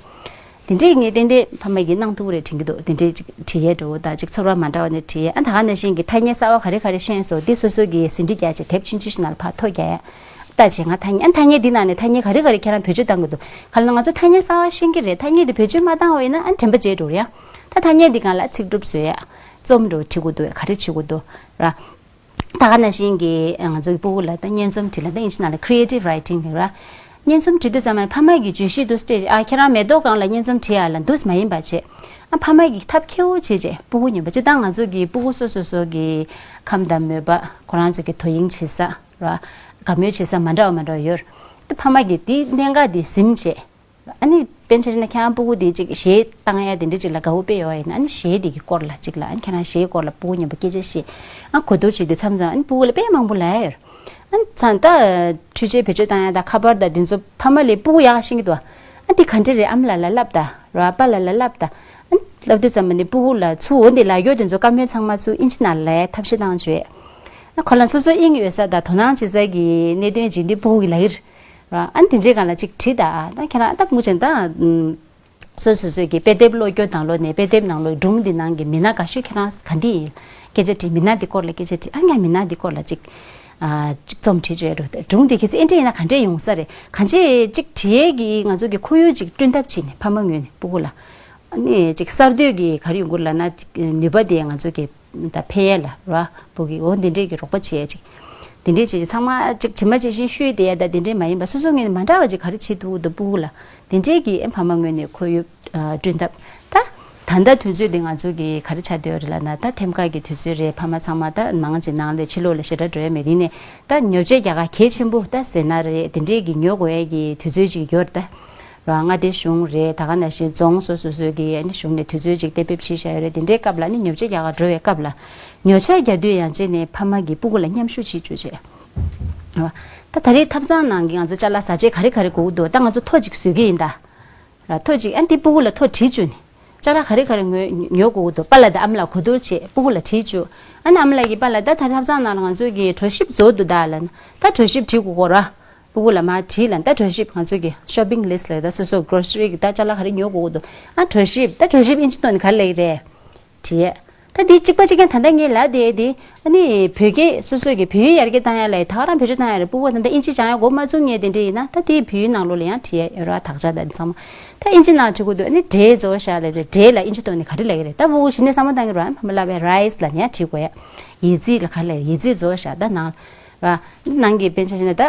དེ་འདྲས་ངས་ཏན་ཏན་ཕ་མ་གིས་གནང་ཐུབ་རེད་དྲན་གྱི་འདུག་དེ་འདྲས་ཅིག་བྲིས་ཡས་འགྲོ་བོ་དང་ཅིག་ཚོར་བ་མ་འདྲ་བ་ནས་བྲིས་ཡས། ཨ་ད་ག་ནང་བཞིན་གྱི་ཐ་སྙད་གསར་བ་ག་རེ་ག་རེ་ཤེས་སོང་འདི་སོ་སོ་གིས་ཟིན་བྲིས་རྒྱག་བྱས་དེབ་ཆུང་ཆུང་ཞིག་ནང་ལ་ཕར་ཐོ་རྒྱག་ཡས། ལྟ་བྱས་ང་ཐ་སྙད་ཨ་ཐ་སྙད་འདི་ནང་ནས་ཐ་སྙད་ག་རེ་ག་རེ་ཁྱེད་རང་བེད་སྤྱོད་བཏང་གི་འདུག་ག་ལ་ང་ཚོ་ཐ་སྙད་གསར་བ་ཤེས་ཀྱི་རེད། ཐ་སྙད་འདི་བེད་སྤྱོད་མ་བཏང་བ་ཡིན་ན་ཨ་དྲན་པ་བརྗེད་འགྲོ་རེད་ཡ། ད་ཐ་སྙད་འདི་སྒང་ལ་ཚིག་གྲུབ་བཟོ་ཡས། རྩོམ་འགྲོ་བྲིས་དགོས་འདུག་ག་རེ་བྲིས་དགོས་འདུག་ར། ད་ག་ནང་བཞིན་གྱི་ང་ཚོའི་སྤུ་གུ་ལ་ད་སྙན་རྩོམ་བྲིས་ལ་ད་དབྱིན་ཇི་ནང་ལ་creative writing་ལབ་ར། སྙན་རྩོམ་བྲིས་དུས་ཙམ་པ་ཕ་མ་གི་བརྗོད་གཞི་འདུག་སེ་སྤྲད་ཨ་ཁྱེད་རང་མེ་ཏོག་སྒང་ལ་སྙན་རྩོམ་བྲིས་ཡ་ལབ་འདུག་སེ་མ་ཡིན་པ་བྱས། ཨ་ཕ་མ་གིས་ཐབས་མཁས་པོ་བྱས་བྱས་སྤུ་གུ་ཉོན་པ་སྤྱིར་བཏང་ང་ཚོ་གི་སྤུ་གུ་སོ་སོ་སོ་གི་ཁམས་དང་མོས་པ་ཁོ་རང་ཚོ་གི་དོ་དབྱིངས་བྱེད་ས་ར། དགའ་མོས་བྱེད་ས་མ་འདྲ་བ་མ་འདྲ་བ་ཡོད་རེད། ད་ཕ་མ་གིས་དེའི་གནད་འགག་དེ་ཟིན་བྱས། ཨ་ནི་དཔེར་ན་ཆ་བཞག་ན་ཁྱེད་རང་སྤུ་གུ་དེ་ཅིག་གཞས་བཏང་ཡ་དེ་འདྲ་ཅིག་ལ་དགའ་བོ་དཔེ་ཡོད་ཡིན་ན་ཨ་ནི་གཞས་དེ་གི་སྐོར་ལ་ཅིག་ལ་ཨ་ནི་ཁྱེད་རང་གཞས་སྐོར་ལ་སྤུ་གུ་མཉམ་པོ་སྐད་ཆ་བཤད། ཨ་གོ་བསྡུར་བྱེད་དུས་མཚམས་མཚམས་ཨ་ནི་སྤུ་གུ་ལ་དཔེ་མང་པོ་ལབ་ཡ་ཡོད། ཨ་ནི་མཚམས་ད་འཕྲུལ་ཆས་བེད་སྤྱོད་བཏང་ཡ་ད་ཁ་པར་ད་དེ་ཚོ་ཕ་མ་ལས་སྤུ་གུ་ཡག་ཤེས་ཀྱི་འདུག་ཨ་འདི་ག་འདྲ་རེད་ཨ་མ་ལགས་ལ་ལབ་ད་ར་པཱ་ལགས་ལ་ལབ་ད། ཨ་ནི་ལབ་དུས་ཙམ་པ་ནི་སྤུ་གུ་ལ་ཚུར་འོ་འདི་ལབ་རྒྱུ་དེ་ཚོ་བཀའ་མོལ་ཚང་མ་ཚུར་དབྱིན་ཇི་ནང་ལ་ལབ་ཡ་ཐབས་ཤེས་བཏང་བྱོས། ཨ་ཁོ་ལ་སོ་སོ་དབྱིངས་ཡོད་ས་ད་དོ་སྣང་བྱེད་ས་གི་གནད་དོན་ཅིག་འདི་སྤུ་གུ་གི་ལབ་ཀྱི་རེད། ར། ཨ་ནི་དེ་འདྲའི་སྒང་ལ་ཅིག་བྲིས་ད་ཨ་ད་ཁྱེད་རང་ཨ་ད་མུ་ཆེན་ད་ཨུམ་སོ་སོ་སོ་གི་དཔེ་དེབ་ཀློག་རྒྱུ་དང་ལོ་ནས་དཔེ་དེབ་ནང་ལོ་སྒྲུང་འདི་ནང་གི་མི་སྣ་དགའ་ཤོས་ཁྱེད་རང་ག་འདི་ཡིན། སྐད་ཆ་དྲིས་མི་སྣ་འདི་སྐོར་ལ་སྐད་ཆ་དྲིས་ཨ་ངས་མི་སྣ་འདི་སྐོར་ལ་ཅིག་ཨ་ཅིག་རྩོམ་བྲིས་བྱོས་རོགས་སྒྲུང་འདི་གལ་སྲིད་ཨེ་འདྲ་ཡིན་ན་ག་འདྲས་ཡོང་ས་རེད་གང་ཅི་ཅིག་བྲིས་ཡས་ཀྱི་ང་ཚོ་གི་ཁོར་ཡུག་ཅིག་བསྐྲུན་ཐབས་བྱས་ནས་ཕ་མ་ངོས་ནས་སྤུ་གུ་ལ་ཨ་ནི་ཅིག་གསར་གཏོད་ཀྱི་ག་རེ་ཡོང་གི་ལབ་ན་ཅིག་ནུས་པ་དེ་ང་ཚོ་གི་ད་ཕལ་ཡས་ལ་ར་སྤུ་གུ་འོ་འདི་འདྲས་ཀྱི་རོགས་པ་བྱེད་ཡས་ཅིག་འདི་འདྲས་བྱེད་ཅིག་ཚང་མ་ཅིག་ཇི་མ་ཇི་བཞིན་ཤོད་བསྡད་ཡ་ད་འདི་འདྲས་མ་ཡིན་པ་སོ་སོ་ངོས་ནས་མ་འདྲ་བ་ཅིག་ག་རེ་བྱེད་ཐུབ་འདུག་སྤུ་གུ་ལ་འདི་འདྲས་ཀྱི་ཨེ་ཕ་མ་ངོས་ནས་ཁོར་ཡུག་ཨ་བསྐྲུན་ཐབས་ད་ད་ལྟ་དུས་ཚོད་འདི་ང་ཚོ་གི་ག་རེ་ཆགས་བསྡད་ཡོད་རེད་ལབ་ན་ད་ཐེམ་ཁ་གི་དུས་ཚོད་རེད། ཕ་མ་ཚང་མ་ད་མང་ཆེ་ནང་ལས་ཕྱི་ལོགས་ལ་ཞེ་དྲག་འགྲོ་ཡ་མེད། དེ་ནས་ད་ཉོ་ཆས་རྒྱག་ག་གལ་ཆེན་པོ་ད་ཟེར་ན་རེད་དེ་འདྲས་ཀྱི་ཉོ་དགོས་ཡ་གི་དུས་ཚོད་ཅིག་ཡོད་རེད་ད། རང་མངའ་སྡེ་གཞུང་རེད་ད་ག་ནང་བཞིན་རྫོང་སོ་སོ་སོའི་གི་ཨ་ནི་གཞུང་ནས་དུས་ཚོད་ཅིག་གཏན་འབེབས་བྱས་བཞག་ཡོད་རེད། དེ་འདྲའི་སྐབས་ལ་ཨ་ནི་ཉོ་ཆ་རྒྱག་ག་འགྲོ་བའི་སྐབས་ལ་ཉོ་ཆ་རྒྱག་དུས་ཡང་ཅིག་ནས་ཕ་མ་གིས་སྤུ་གུ་ལ་མཉམ་ཞུགས་བྱེད་བཅུག་བྱས། རེད་བ། ད་ད་རེས་ཐབ་ཚང་ནང་གི་ང་ཚོ་ཅ་ལག་བཟའ་ཆས་ག་རེ་ག་རེ་དགོས་ཀྱི་འདུག་ད་ང་ཚོ་ཐོ་ཅིག་བཟོ་གི་ཡིན་ད། ར་ཐོ་ཅིག་ཨ་འདི་སྤུ་གུ་ལ་ཐོ་བྲིས་བཅུག་ནས་ཅ་ལག་ག་རེ་ག་རེ་ཉོ་ཉོ་དགོས་ཀྱི་འདུག་པཱ་ལགས་དང་ཨ་མ་ལགས་གོ་བསྡུར་བྱས་སྤུ་གུ་ལ་བྲིས་བཅུག་ཨ་ནི་ཨ་མ་ལགས་ཀྱིས་པཱ་ལགས་ད་ད་ཐབ་ཚང་ནང་ལ་ང་ཚོ་གི་གྲོ་ཞིབ་རྫོགས་འདུག་ད་ལབ་ན་ད་གྲོ་ཞིབ་བྲིས་དགོས་ཀྱི་རེད་བ། སྤུ་གུ་ལ་མར་བྲིས་ལ་ད་གྲོ་ཞིབ་ང་ཚོ་གི་shopping list་ལབ་ད་སོ་སོ་grocery་གི་ད་ཅ་ལག་ག་རེ་ཉོ་དགོས་ཀྱི་འདུག་ཨ་གྲོ་ཞིབ་ད་གྲོ་ཞིབ་ཨིན་ཇི་ཐོག་ནས་ག་རེ་ལབ་ཀྱི་རེད། བྲིས་ཡས། ད་འདི་གཅིག་པ་གཅིག་རྐྱང་ད་ལྟ་ངས་ལབ་བསྡད་དེ་ཨ་ནི་བོད་སྐད་སོ་སོ་གི་བོད་ཡིག་ཡར་རྒྱས་བཏང་ཡ་ལ་ད་ག་རང་བེད་སྤྱོད་བཏང་ཡ་རེད། སྤུ་གུ་ད་ལྟ་ཨིན་ཇི་སྦྱང་ཡ་འགོ་མ་བཙུགས་ངས་དེ་འདྲ་ཡིན་ན་ད་དེའི་བོད་ཡིག་ནང་ལོགས་ལ་ཡང་བྲིས་ཡ་ཡོད་ར་དག་ཆ་ད་འདི་ཚང་མ་ད་ཨིན་ཇི་ནང་བྲིས་དགོས་འདུག་ཨ་ནི་འབྲས་རྫོགས་བཞག་ལབ་དེ་འབྲས་ལ་ཨིན་ཇི་ཐོག་ནས་ག་རེ་ལབ་ཀྱི་རེད། ད་སྤུ་གུ་གཞི་ནས་བསམ་བློ་བཏང་གི་རེད། ཨ་ཕ་མ་ལབ་པའི་rice་ལབ་ནས་ཡང་བྲིས་དགོས་ཡ། ཡི་ཙི་ལ་ག་རེ་ལབ་ཡི་ཙི་རྫོགས་བཞག་ད་ནང་ར་ནང་གི་དཔེ་ཆ་བཞག་ན་ད།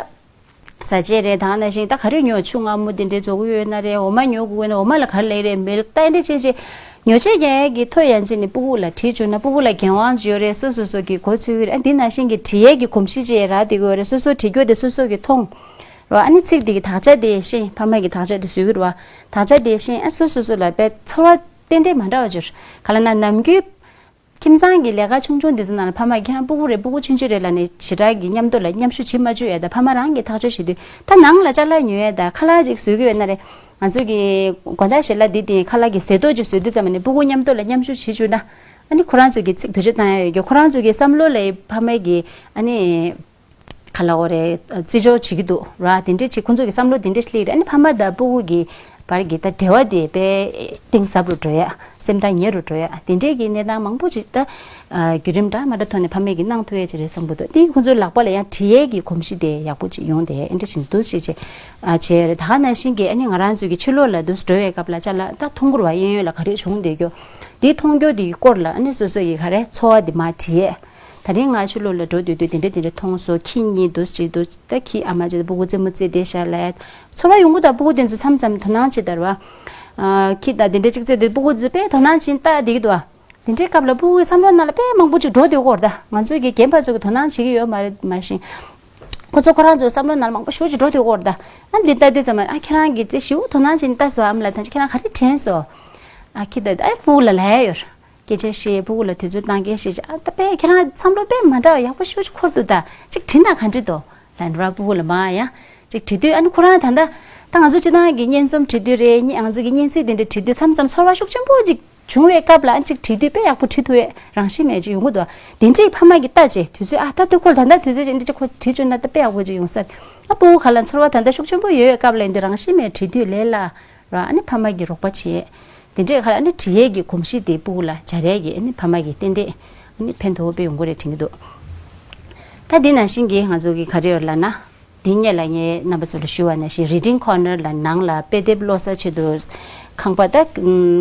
ཟ་ཆས་རེད་ད་ག་ནང་བཞིན་ད་ག་རེ་ཉོ་ཆུ་མངར་མོ་དེ་འདྲས་བཟོ་གི་ཡོད་ན་རེད། འོ་མ་ཉོ་དགོས་ན་འོ་མ་ལ་ག་རེ་ལབ་རེད། milk་ད་འདྲས་བྱས་བྱས་ཉོ་ཆས་རྒྱག་ཡས་ཀྱི་ཐོ་ཡན་ཆད་ནས་སྤུ་གུ་ལ་བྲིས་བཅུག་ན་སྤུ་གུ་ལ་འགན་དབང་ཅིག་ཡོད་རེད། སོ་སོ་སོ་གི་གོ་ཚོད་ཀྱི་རེད། ཨ་འདི་ནང་བཞིན་གྱི་བྲིས་ཡས་ཀྱི་གོམས་གཤིས་ཅིག་རག་བསྡད་ཀྱི་ཡོད་རེད། སོ་སོ་བྲིས་རྒྱུ་དེ་སོ་སོ་གི་མཐོང་ རོ། ཨ་ནི་ཚིག་དེ་གི་དག་ཆ་དེ་ཤེས། ཕ་མ་གི་དག་ཆ་དེ་བཟོ་གི་རོ། དག་ཆ་དེ་ཤེས། ཨ་སོ་སོ་སོ་ལ་དཔེ་ཚོར་བ་ཏན་ཏན་མ་འདྲ་བ་བྱོས། ག་ལ་ན་ནམ་རྒྱུན་ཁྱིམ་ཚང་གི་ལས་ཀ་ཆུང་ཆུང་དེ་ཚོ་ནང་ལ་ཕ་མ་གིས་ཁྱེད་རང་སྤུ་གུ་རེད། སྤུ་གུ་ཆུང་ཆུང་རེད་ལབ་ནས་ཞེ་དྲག་གི་མཉམ་དུ་ལ་མཉམ་ཞུགས་བྱེད་མ་བཅུག་ཡ། ད་ཕ་མ་རང་གིས་ཐག་གཅོད་བྱེད་དུས་ད་ནང་ལ་ཅ་ལག་ཉོ་ཡ། ད་ཁ་ལག་ཅིག་བཟོ་གི་ཡོད་ན་རེད། ང་ཚོ་གི་དགོང་དག་ཞལ་ལག་འདི་དེ་ཁ་ལག་གི་ཟས་ཏོག་ཅིག་བཟོ་དུས་ཙམ་ནས་སྤུ་གུ་མཉམ་དུ་ལ་མཉམ་ཞུགས་བྱེད་བཅུག་ན། ཨ་ནི་ཁོ་རང་ཚོ་གི་ཚིག་བེད་སྤྱོད་བཏང་ཡ་ཡོད་རྒྱུ། ཁོ་རང་ཚོ་གི་བསམ་བློ་ལ་ཕ་མ་གིས་ཨ་ནི་ག་ལ་འོ་རེད། བརྩི་འཇོག་བྱེད་ཀྱི་འདུག་ར། དེ་འདྲས་ཅིག་ཁོང་ཚོ་གི་བསམ་བློ་དེ་འདྲས་ཤིག་སླེབས་རེད། ཨ་ནི་ཕ་མ་དང་སྤུ་གུ་གི་བར་གྱི་ད་འབྲེལ་བ་དེ་དཔེ་གཏིང་ཟབ་རུ་འགྲོ་ཡ། སེམས་ཐག་ཉེ་རུ་འགྲོ་ཡ། དེ་འདྲས་ཀྱི་གནས་སྟངས་མང་པོ་ཅིག་ད་བརྒྱུད་རིམ་འདྲ་མ་འདྲ་ཐོག་ནས་ཕ་མས་ཀྱིས་གནང་ཐུབ་ཡ་ཅིག་རེད་བསམ་གྱི་འདུག་དེ་ཁོང་ཚོའི་ལག་པ་ལ་ཡང་བྲིས་ཡས་ཀྱི་གོམས་གཤིས་དེ་ཡག་པོ་ཅིག་ཡོང་དེ་ཨེ་འདྲ་བཞིན་འདུག་ཞེས་བྱས། ཨ་བྱས་རེད། ད་ག་ནང་བཞིན་གྱི་ཨ་ནི་ང་རང་ཚོའི་གི་ཕྱི་ལོགས་ལ་འདུག་འགྲོ་བའི་སྐབས་ལ་ཅ་ལག་ད་མཐོང་གི་རེད་བ། གཡས་གཡོན་ལ་ག་རེ་བྱུང་བསྡད་རྒྱུ། དེ་མཐོང་རྒྱུ་དེ་གི་སྐོར་ལ་ཨ་ནི་སོ་སོ་ཡི་ག་རེ་ཚོར་བ་དེ་མར་བྲིས་ཡས། ད་རིང་ང་ཕྱི་ལོགས་ལ་འགྲོ་སྡོད་དུས་དེ་འདྲ་དེ་འདྲ་མཐོང་སོང་། ཁྱི་གཉིས་འདུག་ཅིག་འདུག་ད་ཁྱི་ཨ་མ་ཅིག་དང་སྤུ་གུ་རྩེད་མོ་རྩེ་བསྡད་ཤག་ལབ་ཚོར་བ་ཡོང་གི་འདུག་སྤུ་གུ་དེ་ཚོ་མཚམས་མཚམས་དོ་སྣང་བྱེད་དར་བ། ཨ་ཁྱི་དང་དེ་འདྲ་ཅིག་རྩེ་དུས་སྤུ་གུ་ཚོ་དཔེ་དོ་སྣང་བྱེད་ལྟ་བསྡད་ཀྱི་འདུག་བ། དེ་འདྲའི་སྐབས་ལ་སྤུ་གུའི་བསམ་བློ་ནང་ལ་དཔེ་མང་པོ་ཅིག་འགྲོ་སྡོད་ཀྱི་ཡོད་རེད། ད་ང་ཚོའི་གི་རྒན་པ་ཚོ་གི་དོ་སྣང་བྱེད་ཀྱི་ཡོད་མ་རེད། མ་གཞི་ཁོ་ཚོ་ཁོ་རང་ཚོའི་བསམ་བློ་ནང་ལ་མང་པོ་ཞེ་པོ་ཅིག་འགྲོ་སྡོད་ཀྱི་ཡོད་རེད། ད་ཨ་འདི་ལྟ་དུས་ཙམ་ལ་ཨ་ཁྱེད་རང་གིས་དེ་ཞེ་པོ་དོ་སྣང་བྱེད་ནས་ལྟ་སོང་། ཨ་མ་ལགས་ད་ཁྱེད་རང་ག་རེ་དྲན་སོང་། ཨ་ཁྱི་ད་ཨ་སྤུ་གུ་ལ་ལབ་ཡ་ཡོད་རེད། སྐད་ཆ་བཤད། སྤུ་གུ་ལ་དུས་ཚོད་བཏང་། སྐད་བཤད་བྱས། ཨ་ད་དཔེ་ཁྱེད་རང་བསམ་བློ་དཔེ་མ་འདྲ་བ་ཡག་པོ་ཞེ་པོ་ཅིག་འཁོར་འདུག་ད་ཅིག་བྲིས་ན་ག་འདྲ་འདུག་ལབ་ནས་ར། སྤུ་གུ་ལ་མར་ཡང་ཅིག་བྲིས་དུས་ཨ་ནི་ཁོ་རང་ད་ལྟ་ད་ང་ཚོ་སྤྱིར་བཏང་གི་སྙན་རྩོམ་བྲིས་དུས་རེད། ང་ཚོ་གི་སྙན་ཚིག་དེ་འདྲ་བྲིས་དུས་མཚམས་མཚམས་ཚོར་བ་ཤུགས་ཆེན་པོ་ཅིག་བྱུང་བའི་སྐབས་ལ་ཨ་ཅིག་བྲིས་དུས་དཔེ་ཡག་པོ་བྲིས་ཐུབ་པའི་རང་བཞིན་མེད་ཅིག་ཡོང་གི་འདུག་དེ་འདྲའི་ཕ་མ་གིས་ལྟ་བྱས་དུས་ཚོད་ཨ་ད་དེ་ཁོ་ད་ལྟ་དུས་ཚོད་ཅིག་འདི་ཅིག་ཁོ་བྲིས་བཅུག་ན་ད་དཔེ་ཡག་པོ་ཅིག་ཡོང་ས་རེད། ཨ་སྤུ་གུ་ག་ལ་ཚོར་བ་ད་ལྟ་ཤུགས་ཆེན་པོ་ཡོད་པའི་སྐབས་ལ་ཡིན་དུས་རང་བཞིན་མེད་བྲིས་དུས་ལས་སླ་ར། ཨ་ནི་ཕ་མ་གིས་རོགས་པ་བྱས། དེ་འདྲའི་ཁར་ཨ་ནི་བྲིས་ཡས་ཀྱི་གོམས་གཤིས་དེ་སྤུ་གུ་ལ་སྦྱར་ཡས་ཀྱི་ཨ་ནི་ཕ་མ་གིས་ཏན་ཏན་ཨ་ནི་ཕན་ཐོགས་དཔེ་ཡོང་གི་རེད་དྲན་གྱི་འདུག་ད་འདི་ནང་བཞིན་གྱི་ང་ཚོ་གི་ག་རེ་ཡོད་ལབ་ན། འདི་སྔོན་ལ་ངས་རྣམ་པ་ཚོ་ལ་ཞུ་བ་ནང་བཞིན་Reading Corner ལ་ནང་ལ་དཔེ་དེབ་ཀློག་ས་ཆེད་དུ་ཁང་པ་ད་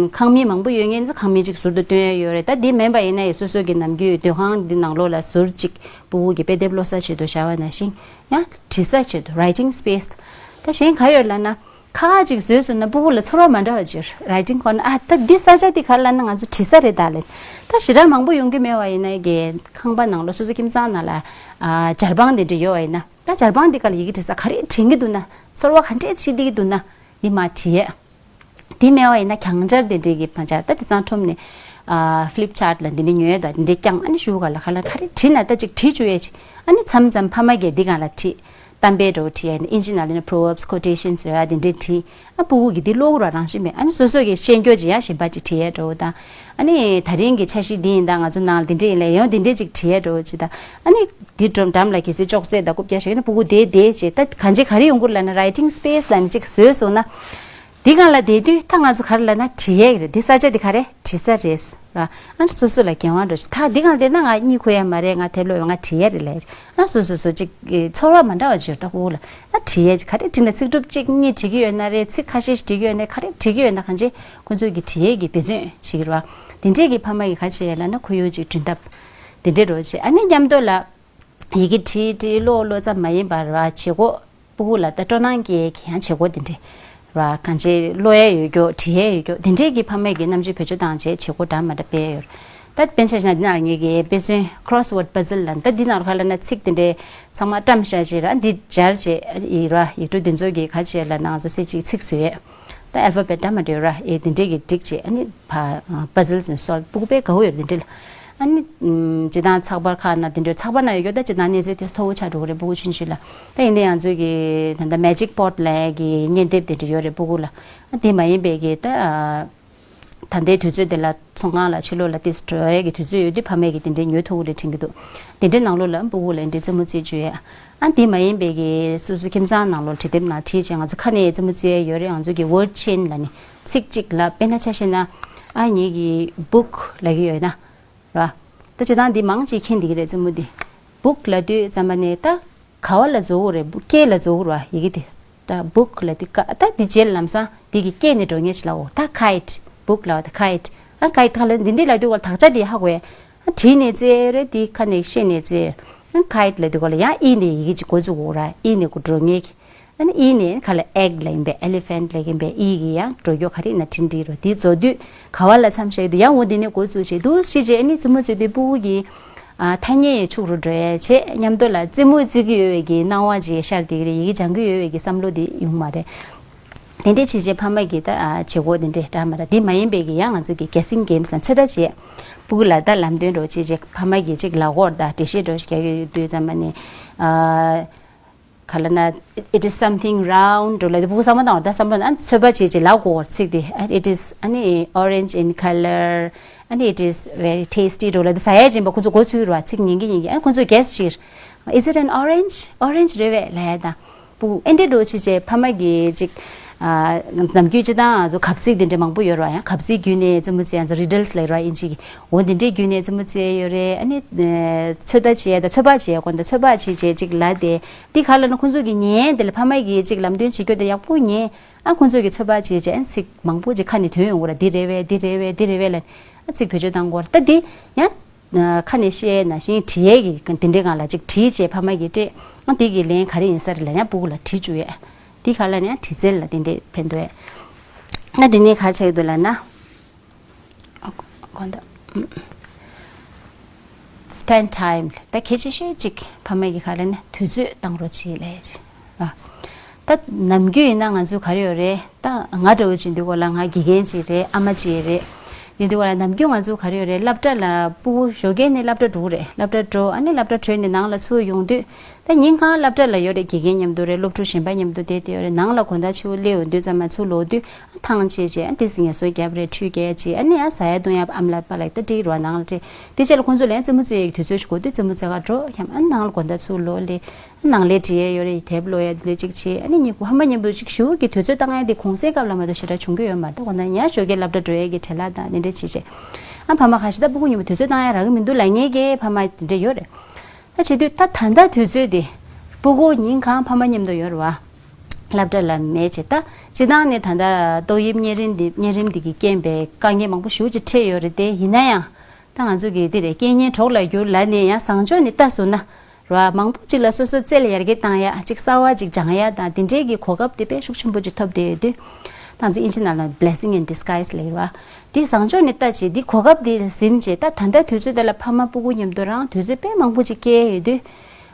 ཁང་མིག་མང་པོ་ཡོད་མཁན་ཚོ་ཁང་མིག་ཅིག་ཟུར་དུ་སྟོན་ཡས་ཡོད་རེད། ད་འདི་མིན་པ་ཡིན་ན་ཡང་སོ་སོ་གི་ནམ་རྒྱུན་སྡོད་ཁང་འདི་ནང་ལོགས་ལ་ཟུར་ཅིག་སྤུ་གུ་གི་དཔེ་དེབ་ཀློག་ས་ཆེད་དུ་བཞག་པ་ནང་བཞིན་ཡང་བྲིས་ས་ཆེད་དུ་Writing Space། ད་གཞན་ག་ཡོད་ལབ་ན། ཁ་ཁ་ཅིག་བཟོས་སོང་ན་སྤུ་གུ་ལ་ཚོར་བ་མ་འདྲ་བ་ཅིག་ཡོད་རེད། Writing Corner ཨ་ད་འདི་ས་ཆ་འདི་ག་རེ་ལབ་ན་ང་ཚོ་བྲིས་ས་རེད་ད་ལབ། ད་ཞེ་དྲག་མང་པོ་ཡོང་གི་མེད་པ་ཡིན་ན་གི་ཁང་པ་ནང་ལོགས་སོ་སོ་ཁྱིམ་ཚང་ནང་ལ་ཨ་ཇ་རྦང་དེ་འདྲ་ཡོད་པ་ཡིན་ན་ད་ཇ་རྦང་འདི་ག་ལ་ཡི་གེ་བྲིས་ས་ག་རེ་དྲན་གྱི་འདུག་ན་ཚོར་བ་ག་འདྲས་བྱེད་བསྡད་ཀྱི་འདུག་ན་འདི་མར་བྲིས་ཡས། དེ་མེད་པ་ཡིན་ན་གྱང་ཆར་དེ་འདྲས་ཀྱི་ཕར་ཆ་ད་དེ་ཚང་ཁྲོམ་ནས་ཨ་Flipchart ལ་འདི་འདྲས་ཉོས་ཡོད་ད་འདི་འདྲས་བརྐྱངས་ཨ་ནི་གཞུག་ག་ལ་ག་ལ་ག་རེ་བྲིས་ན་ད་ཅིག་བྲིས་བཅུག་ཡས་ཅིག་ཨ་ནི་མཚམས་མཚམས་ཕ་མ་གིས་འདི་སྒང་ལ་བྲིས། གཏམ་དཔེ་འདྲ་བོ་བྲིས་ཡ་ཡིན་ན་ཨིན་ཇི་ནང་ལ་ཡིན་ན་Proverbs Quotations ཟེར་བ་དེ་འདྲས་བྲིས། ཨ་སྤུ་གུ་གིས་འདི་ཀློག་རོགས་རང་བཞིན་མེད། ཨ་ནི་སོ་སོ་གིས་ཤེས་རྒྱུ་ཅིག་ཡང་གཞན་པ་ཅིག་བྲིས་ཡ་འདྲ་བོ་དང་། ཨ་ནི་ད་རིང་གི་འཆར་གཞི་འདི་ཡིན་ད་ང་ཚོ་ནང་ལ་འདི་འདྲས་ཡིན་ལབ་ཡང་འདི་འདྲས་ཅིག་བྲིས་ཡ་འདྲ་བོ་ཅིག་དང་། ཨ་ནི་འདི་འགྲམ་འགྲམ་ལ་གལ་སྲིད་ཅོག་ཙེ་དང་རྐུབ་བཀྱག་ཞིག་ཡོད་ན་སྤུ་གུ་དེ་དེ་བྱས་ད་གང་བྱེད་ག་རེ་ཡོང་གི་ལབ་ན་Writing Space ལབ་ནས་ཅིག་བཟོས་སོང་ན། འདི་སྒང་ལ་བསྡད་དུས་ད་ང་ཚོ་ག་རེ་ལབ་ན་བྲིས་ཡས་རེད། འདི་ས་ཆ་འདི་ག་རེ་བྲིས་ས་རེད་ར། ཨ་ནི་སོ་སོ་ལ་འགན་དབང་འདྲ་ཞིག་ད་འདི་སྒང་བསྡད་ན་ང་གཉིད་ཁུག་ཡ་མ་རེད། ང་དེབ་ཀློག་ཡོང་ང་བྲིས་ཡས་རེད་ལབ་ཡ་རེད། ཨ་སོ་སོ་སོ་ཅིག་གི་ཚོར་བ་མ་འདྲ་བ་ཅིག་ཡོད་ད་ཁོ་ལ། ཨ་བྲིས་ཡས་ཅིག་ག་རེ་བྲིས་ན་ཚིག་གྲུབ་གཅིག་གཉིས་བྲིས་ཀྱི་ཡོད་ན་རེད། ཚིག་ཁ་ཤས་ཤིག་བྲིས་ཀྱི་ཡོད་ན་ག་རེ་བྲིས་ཀྱི་ཡོད་ན་གང་ཅི་ཁོ་ཚོས་ཀྱི་བྲིས་ཡས་ཀྱི་འབད་བརྩོན་བྱེད་ཀྱི་རེད་བ། དེ་འདྲས་ཀྱི་ཕ་མ་ཡིས་ག་བྱེད་ཡས་ལབ་ན་ཁོར་ཡུག་ཅིག་བསྐྲུན་ཐབས་དེ་འདྲས་རོགས་བྱེད། ཨ་ནི་མཉམ་དུ་ལ་ཡི་གེ་བྲིས་བྲིས་ཀློག་ཀློག་ཙམ་མ་ཡིན་པར་བ་བྱེད་སྒོ་སྤུ་གུ་ལ་ད་སྤྲོ་སྣང་སྐྱེ་གི་ཡང་བྱེད་སྒོ་དེ་འདྲས་ར་གང་ཅི་ཀློག་ཡས་ཡོད་རྒྱུ་བྲིས་ཡས་ཡོད་རྒྱུ་དེ་འདྲས་ཀྱི་ཕ་མ་གིས་རྣམ་དཔྱོད་བེད་སྤྱོད་བཏང་བྱས་བྱེད་སྒོ་འདྲ་མ་འདྲ་སྤེལ་ཡོད། ད་དཔེར་ན་ཆ་བཞག་ན་འདི་ནང་ངེད་ཀྱིས་དཔེ་མཚོན་crossword puzzle ལ་ད་འདི་ནང་ག་ལ་ན་ཚིག་དེ་འདྲས་ཚང་མ་བཀྲམ་བཞག་བྱས་ར་འདི་སྦྱར་བྱས་ཡིག་ར་ཡིག་འབྲུ་འདི་ཚོ་གིས་ག་བྱས་ལབ་ན་ང་ཚོ་གསེར་གྱི་ཚིག་བཟོས་ཡས། ད་ཨལ་ཕ་བེ་ཊི་འདྲ་མ་འདྲ་ཡོད་ར། ཨེ་དེ་འདྲས་ཀྱི་བསྒྲིགས་བྱས་ཨ་ནི་ཕ་puzzles and solve སྤུ་གུ་དཔེ་དགའ་བོ་ཡོད་རེད་དེ་འདྲས་ལ། ཨ་ནི་ཨམ་སྤྱིར་བཏང་ཚགས་པར་ཁག་ན་དེ་འདྲས་ཚགས་པར་ན་ཡོད་རྒྱུ་ད་སྤྱིར་བཏང་གནས་ཚད་དེ་མཐོ་བོ་ཆགས་འགྲོ་གི་རེད་སྤུ་གུ་ཆུང་ཆུང་ལ། ད་ཡིན་ནའི་ང་ཚོས་ཀྱི་ད་ལྟ་Magic Pot ལབ་ཀྱི་བརྙན་དེབ་དེ་འདྲས་ཡོད་རེད་སྤུ་གུ་ལ། ཨ་དེ་མ་ཡིན་པའི་གི་ད་ད་ལྟའི་དུས་ཚོད་དེ་ལ་ཚོང་ཁང་ལ་ཕྱི་ལོགས་ལ་ཏིས་འགྲོ་ཡས་ཀྱི་དུས་ཚོད་ཡོད་དུས་ཕ་མས་ཀྱིས་དེ་འདྲའི་ཉོ་ཐུབ་ཀྱི་རེད་དྲན་གྱི་འདུག་དེ་འདྲའི་ནང་ལོགས་ལ་སྤུ་གུ་ལ་འདྲའི་རྩེད་མོ་རྩེ་བཅུག་ཡས། ཨ་དེ་མ་ཡིན་པའི་གི་སོ་སོ་ཁྱིམ་ཚང་ནང་ལོགས་བྲིས་དེབ་ནང་བྲིས་བྱས་ང་ཚོ་ཁ་ནས་རྩེད་མོ་རྩེ་ཡས་ཡོད་རེད། ང་ཚོ་གི་word chain ལབ་ནས་ཚིག་གཅིག་ལ་དཔེར་ན་ཆ་བཞག་ན་ཨ་ངེད་ཀྱི་book ལབ་ཀྱི་ཡོད་ན་ར། ད་སྤྱིར་བཏང་འདི་མང་ཆེ་མཁྱེན་བསྡད་ཀྱི་རེད་རྩེད་མོ་འདི། book ལབ་དུས་ཙམ་པ་ནས་ད་ག་བ་ལ་འཛུལ་གྱི་རེད། སྐད་ལ་འཛུལ་གྱི་རེད་བ་ཡི་གེ་དེ། ད་book ལབ་དུས་ཀ་ད་འདི་རྗེས་ལ་ལམ་སང་འདི་གི་སྐད་ནས་འགྲོ་ངེས་ཅིག་ལ་འོ་ད་kite book ལབ་པ་ད་kite ཨ་kite ཁ་ལ་འདི་འདྲི་ལབ་དུས་བ་དག་ཆ་དེ་ཧ་གོ་ཡ། ཨ་བྲིས་ནས་རྩེ་རེད། དེ་ཁ་ནས་བཤད་ནས་རྩེ། ཨ་kite ལབ་དུས་ག་ལ་ཡང་ཨི་ནས་ཡི་གེ་ཅིག་འགོ་བཙུགས་འོ་ར་ཨི་ནས་འགོ་འགྲོ་ངེས་ཀྱི། ཨ་ནི་ཨི་ནས་ཁ་ལ་egg ལབ་ཡིན་པས་elephant ལབ་ཡིན་པས་ཨི་གི་ཡང་འགྲོ་རྒྱུ་ག་རེ་ཡིན་ན་འཕྲིན་བྲིས་རོ་དེ་རྫོགས་དུས་ག་བ་ལ་མཚམས་བཞག་དུས་ཡང་འོ་འདི་ནས་འགོ་བཙུགས་བྱས་འདུག་ཤི་རྗེས་ཨ་ནི་རྩེད་མོ་རྩེ་དུས་སྤུ་གུ་གི་ ཨ་ཐ་སྙད་ཡི་ཕྱོགས་རུ་འགྲོ་ཡ་བྱས་མཉམ་དུ་ལ་རྩེད་མོ་རྩེ་གི་ཡོད་པའི་གི་སྣང་བ་ཅིག་ཤར་དེ་གི་རེད། ཡི་གེ་སྦྱང་གི་ཡོད་པའི་གི་བསམ་བློ་དེ་ཡོང་མ་རེད། དེ་འདྲས་བྱས་བྱས་ཕ་མ་གིས་ད་ཨ་བྱེད་སྒོ་དེ་འདྲས་འདྲ་མ་ར་དེ་མ་ཡིན་པའི་གི་ཡང་ང་ཚོ་གི་guessing games ལ་ཚོད་ལྟ་བྱས། སྤུ་གུ་ལ་ད་ལམ་སྟོན་འགྲོ་བྱས་བྱས་ཕ་མ་གིས་ཅིག་ལག་འཁོར་དང་འགྲེལ་བཤད་འགྲོ་བྱས་རྒྱག་གི་ཡོད་དུས་ཙམ་པ་ནས་ཨ། ག་ལ་ན། It is something round འགྲོ་ལ་དེ་སྤུ་གུ་བསམ་བློ་བཏང་བ་ད་བསམ་བློ་ཨ་ནི་ཚོད་པ་བྱས་བྱས་ལབ་དགོས་པར་ཚིག་དེ་ཨ་it is ཨ་ནི་orange in color ཨ་ནི་it is very tasty འགྲོ་ལ་དེ་ཟ་ཡས་སྦྱིན་པ་ཁོ་ཚོ་མགོ་ཚོས་ར་ཚིག་ཉན་གི་ཉན་གི་ཨ་ནི་ཁོ་ཚོ་guess བྱེད། Is it an orange? Orange རེད་པས་ལབ་ཡ་དང་། སྤུ་གུ་ཨེ་འདྲས་འགྲོ་བྱས་བྱས་ཕ་མ་གིས་ཅིག་ཨ་ནམ་རྒྱུན་སྤྱི་བཏང་ང་ཚོ་གབ་ཚིག་དེ་འདྲ་མང་པོ་ཡོད་ར་ཡང་གབ་ཚིག་བརྒྱུད་ནས་རྩེད་མོ་རྩེ་ཡ་ཚོ་riddles ལབ་ར་ཨིན་ཇི་གི་འོ་དེ་འདྲས་བརྒྱུད་ནས་རྩེད་མོ་རྩེ་ཡོད་རེད། ཨ་ནི་ཚོད་ལྟ་བྱས་ཡ་དང་ཚོད་དཔག་བྱས་ཡ་གོ་ད་ཚོད་དཔག་བྱས་བྱས་ཅིག་ལབ་དེ། འདི་ག་ལ་ན་ཁོང་ཚོ་གི་ཉན་དེ་ལ་ཕ་མ་གིས་ཅིག་ལམ་སྟོན་བྱེད་རྒྱུ་དེ་ཡག་པོ་ཉན། ཨ་ཁོང་ཚོ་གི་ཚོད་དཔག་བྱེད་བྱས་ཨ་ཚིག་མང་པོ་ཅིག་ཁ་ནས་ཐོན་ཡོང་གི་ར་འདི་རེད་བས་འདི་རེད་བས་འདི་རེད་བས་ལ་ཨ་ཚིག་བེད་སྤྱོད་བཏང་གི་ར་ད་འདི་ཡང་ཁ་ནས་བཤད་ན་ཤིང་བྲིས་ཡས་ཀྱི་དེ་འདྲའི་སྒང་ལ་ཅིག་བྲིས་བྱས་ཕ་མ་གིས་སྤྲད་ཨ་འདི་གི་ལན་ག་རེ་ཡིན་ས་རེད་ལ་ཡང་སྤུ་གུ་ལ་བྲིས་བཅུག་ཡས་འདི་ག་ལ་ནས་ཡང་བྲིས་རྩལ་ལ་དེ་འདྲས་ཕན་ཐོགས་ཡས་ཨ་འདི་ནས་ག་རེ་ཆགས་ཀྱི་འདུག་ལབ་ན། གོ་ད། Spend time ད་གལ་ཆེ་ཤོས་གཅིག་ཕ་མ་གི་ག་རེ་ནི་དུས་ཚོད་བཏང་རོགས་བྱེད་ལས། ད་ནམ་རྒྱུན་ཡིན་ན་ང་ཚོ་ག་རེ་ཡོད་རེད། ད་ང་འདྲ་བོ་ཅིག་འདུག་གོ་ལ་ང་དགེ་རྒན་ཅིག་རེད། ཨ་མ་ཅིག་རེད། ཡིན་འདུག་གོ་ལ་ནམ་རྒྱུན་ང་ཚོ་ག་རེ་ཡོད་རེད། སློབ་གྲྭ་ལ་སྤུ་གུ་ཞོགས་ཀས་ནས་སློབ་གྲྭ་འགྲོ་གི་རེད། སློབ་གྲྭ་འགྲོ་ཨ་ནི་སློབ་གྲྭ་གྲོལ་ནས་ནང་ལ་ཚུར་ཡོང་དུས། ད་ཉིན་གང་སློབ་གྲྭ་ལ་ཡོད་རེད། དགེ་རྒན་མཉམ་དུ་རེད། སློབ་ཕྲུག་གཞན་པ་མཉམ་དུ་བསྡད་དེ་ཡོད་རེད། ནང་ལ་དགོང་དག་ཕྱི་པོ་སླེབས་ཡོང་དུས་ཙམ་མ་ཚུར་ལོག་དུས་ཨ་ཏི་སི་ངལ་གསོ་རྒྱབ་རེད། ཁྲུས་བསྐྱལ་ཅིག་ཨ་ནི་ཨ་ཟ་ཡ་བཏུང་ཡ་ཨ་མ་ལགས་པ་ལགས་ད་འགྲིག་རོགས་ནང་ལ་འགྲིག་དེ་རྗེས་ལ་ཁོང་ཚོ་ལན་རྩེད་མོ་རྩེ་ཡའི་དུས་ཚོད་ཞིག་འགོར་དུས་རྩེད་མོ་རྩེ་ག་འགྲོ་ཡ་ཨ་ནང་ལ་དགོང་དག་ཚུར་ལོག་སླེབས། ཨ་ནང་ལས་བྲིས་ཡ་ཡོད་རེད། དེབ་ཀློག་ཡ་དེ་འདྲ་ཅིག་བྱེད། ཨ་ནི་གཉིས་པོ་ཕ་མ་མཉམ་དུ་ཅིག་ཞུ་གི་དུས་ཚོད་བཏང་ཡ་དེ་གུང་སེང་སྐབས་ལ་མ་གཏོགས་ཞེ་དྲག་བྱུང་གི་ཡོད་མ་རེད། ད་དགོང་དག་ཉལ་ཞོགས་ཀས་སློབ་གྲྭ་འགྲོ་ཡ་གི་བྲེལ་བ་དང་དེ་འདྲ་བྱེད་བྱེད་ཨ་ཕ་མ་ཁ་ཤས་ད་སྤུ་གུ་མཉམ་པོ་དུས་ཚོད་བཏང་ཡ་རག་གི་མི་འདུག་ལབ་མཁན་གྱི་ཕ་མ་དེ་འདྲ་ཡོད་རེད། ད་བྱེད་དུས་ད་ད་ལྟ་དུས་ཚོད་དེ་སྤུ་གུ་ཉིན་གང་ཕ་མ་མཉམ་དུ་ཡོད་རེད་བ། སློབ་གྲྭ་ལ་མེད་ཅེས་ད་སྤྱི་བཏང་ནས་ད་ལྟ་ཏོག་དབྱིབས་གཉན་རིམས་འདི་གཉན་རིམས་འདི་གི་རྐྱེན་པས་དཀའ་ངལ་མང་པོ་ཞེ་པོ་ཅིག་འཕྲད་ཡོད་རེད་དེ། ཡིན་ན་ཡང་ད་ང་ཚོ་གི་འདི་རེད། རྐྱེན་ངན་གྲོགས་ལ་བསྒྱུར་ལབ་ནས་ཡང་བཟང་ཕྱོགས་ནས་ལྟ་སོང་ན་རེད་བ། མང་པོ་ཅིག་ལ་སོ་སོ་རྩལ་ཡར་རྒྱས་བཏང་ཡ་ཅིག་གསར་བ་ཅིག་སྦྱང་ཡ་དང་དེ་འདྲའི་གི་གོ་སྐབས་དེ་དཔེ་ཤུགས་ཆེན་པོ་ཅིག་ཐོབ་བསྡད་ཡོད་དུས། ད་ང་ཚོ་ཨིན་ཇི་ནང་ལ་blessing in disguise ལབ་ཡོད་རེད་བ། འདི་བཟང་ཕྱོགས་ནས་ལྟ་བྱེད་འདི་གོ་སྐབས་འདི་ཟིན་བྱེད་ད་ད་ལྟ་དུས་ཚོད་འདི་ལ་ཕ་མ་སྤུ་གུ་མཉམ་དུ་རང་དུས་ཚོད་དཔེ་མང་པོ་ཅིག་སྐྱེལ་ཡོད་དུས།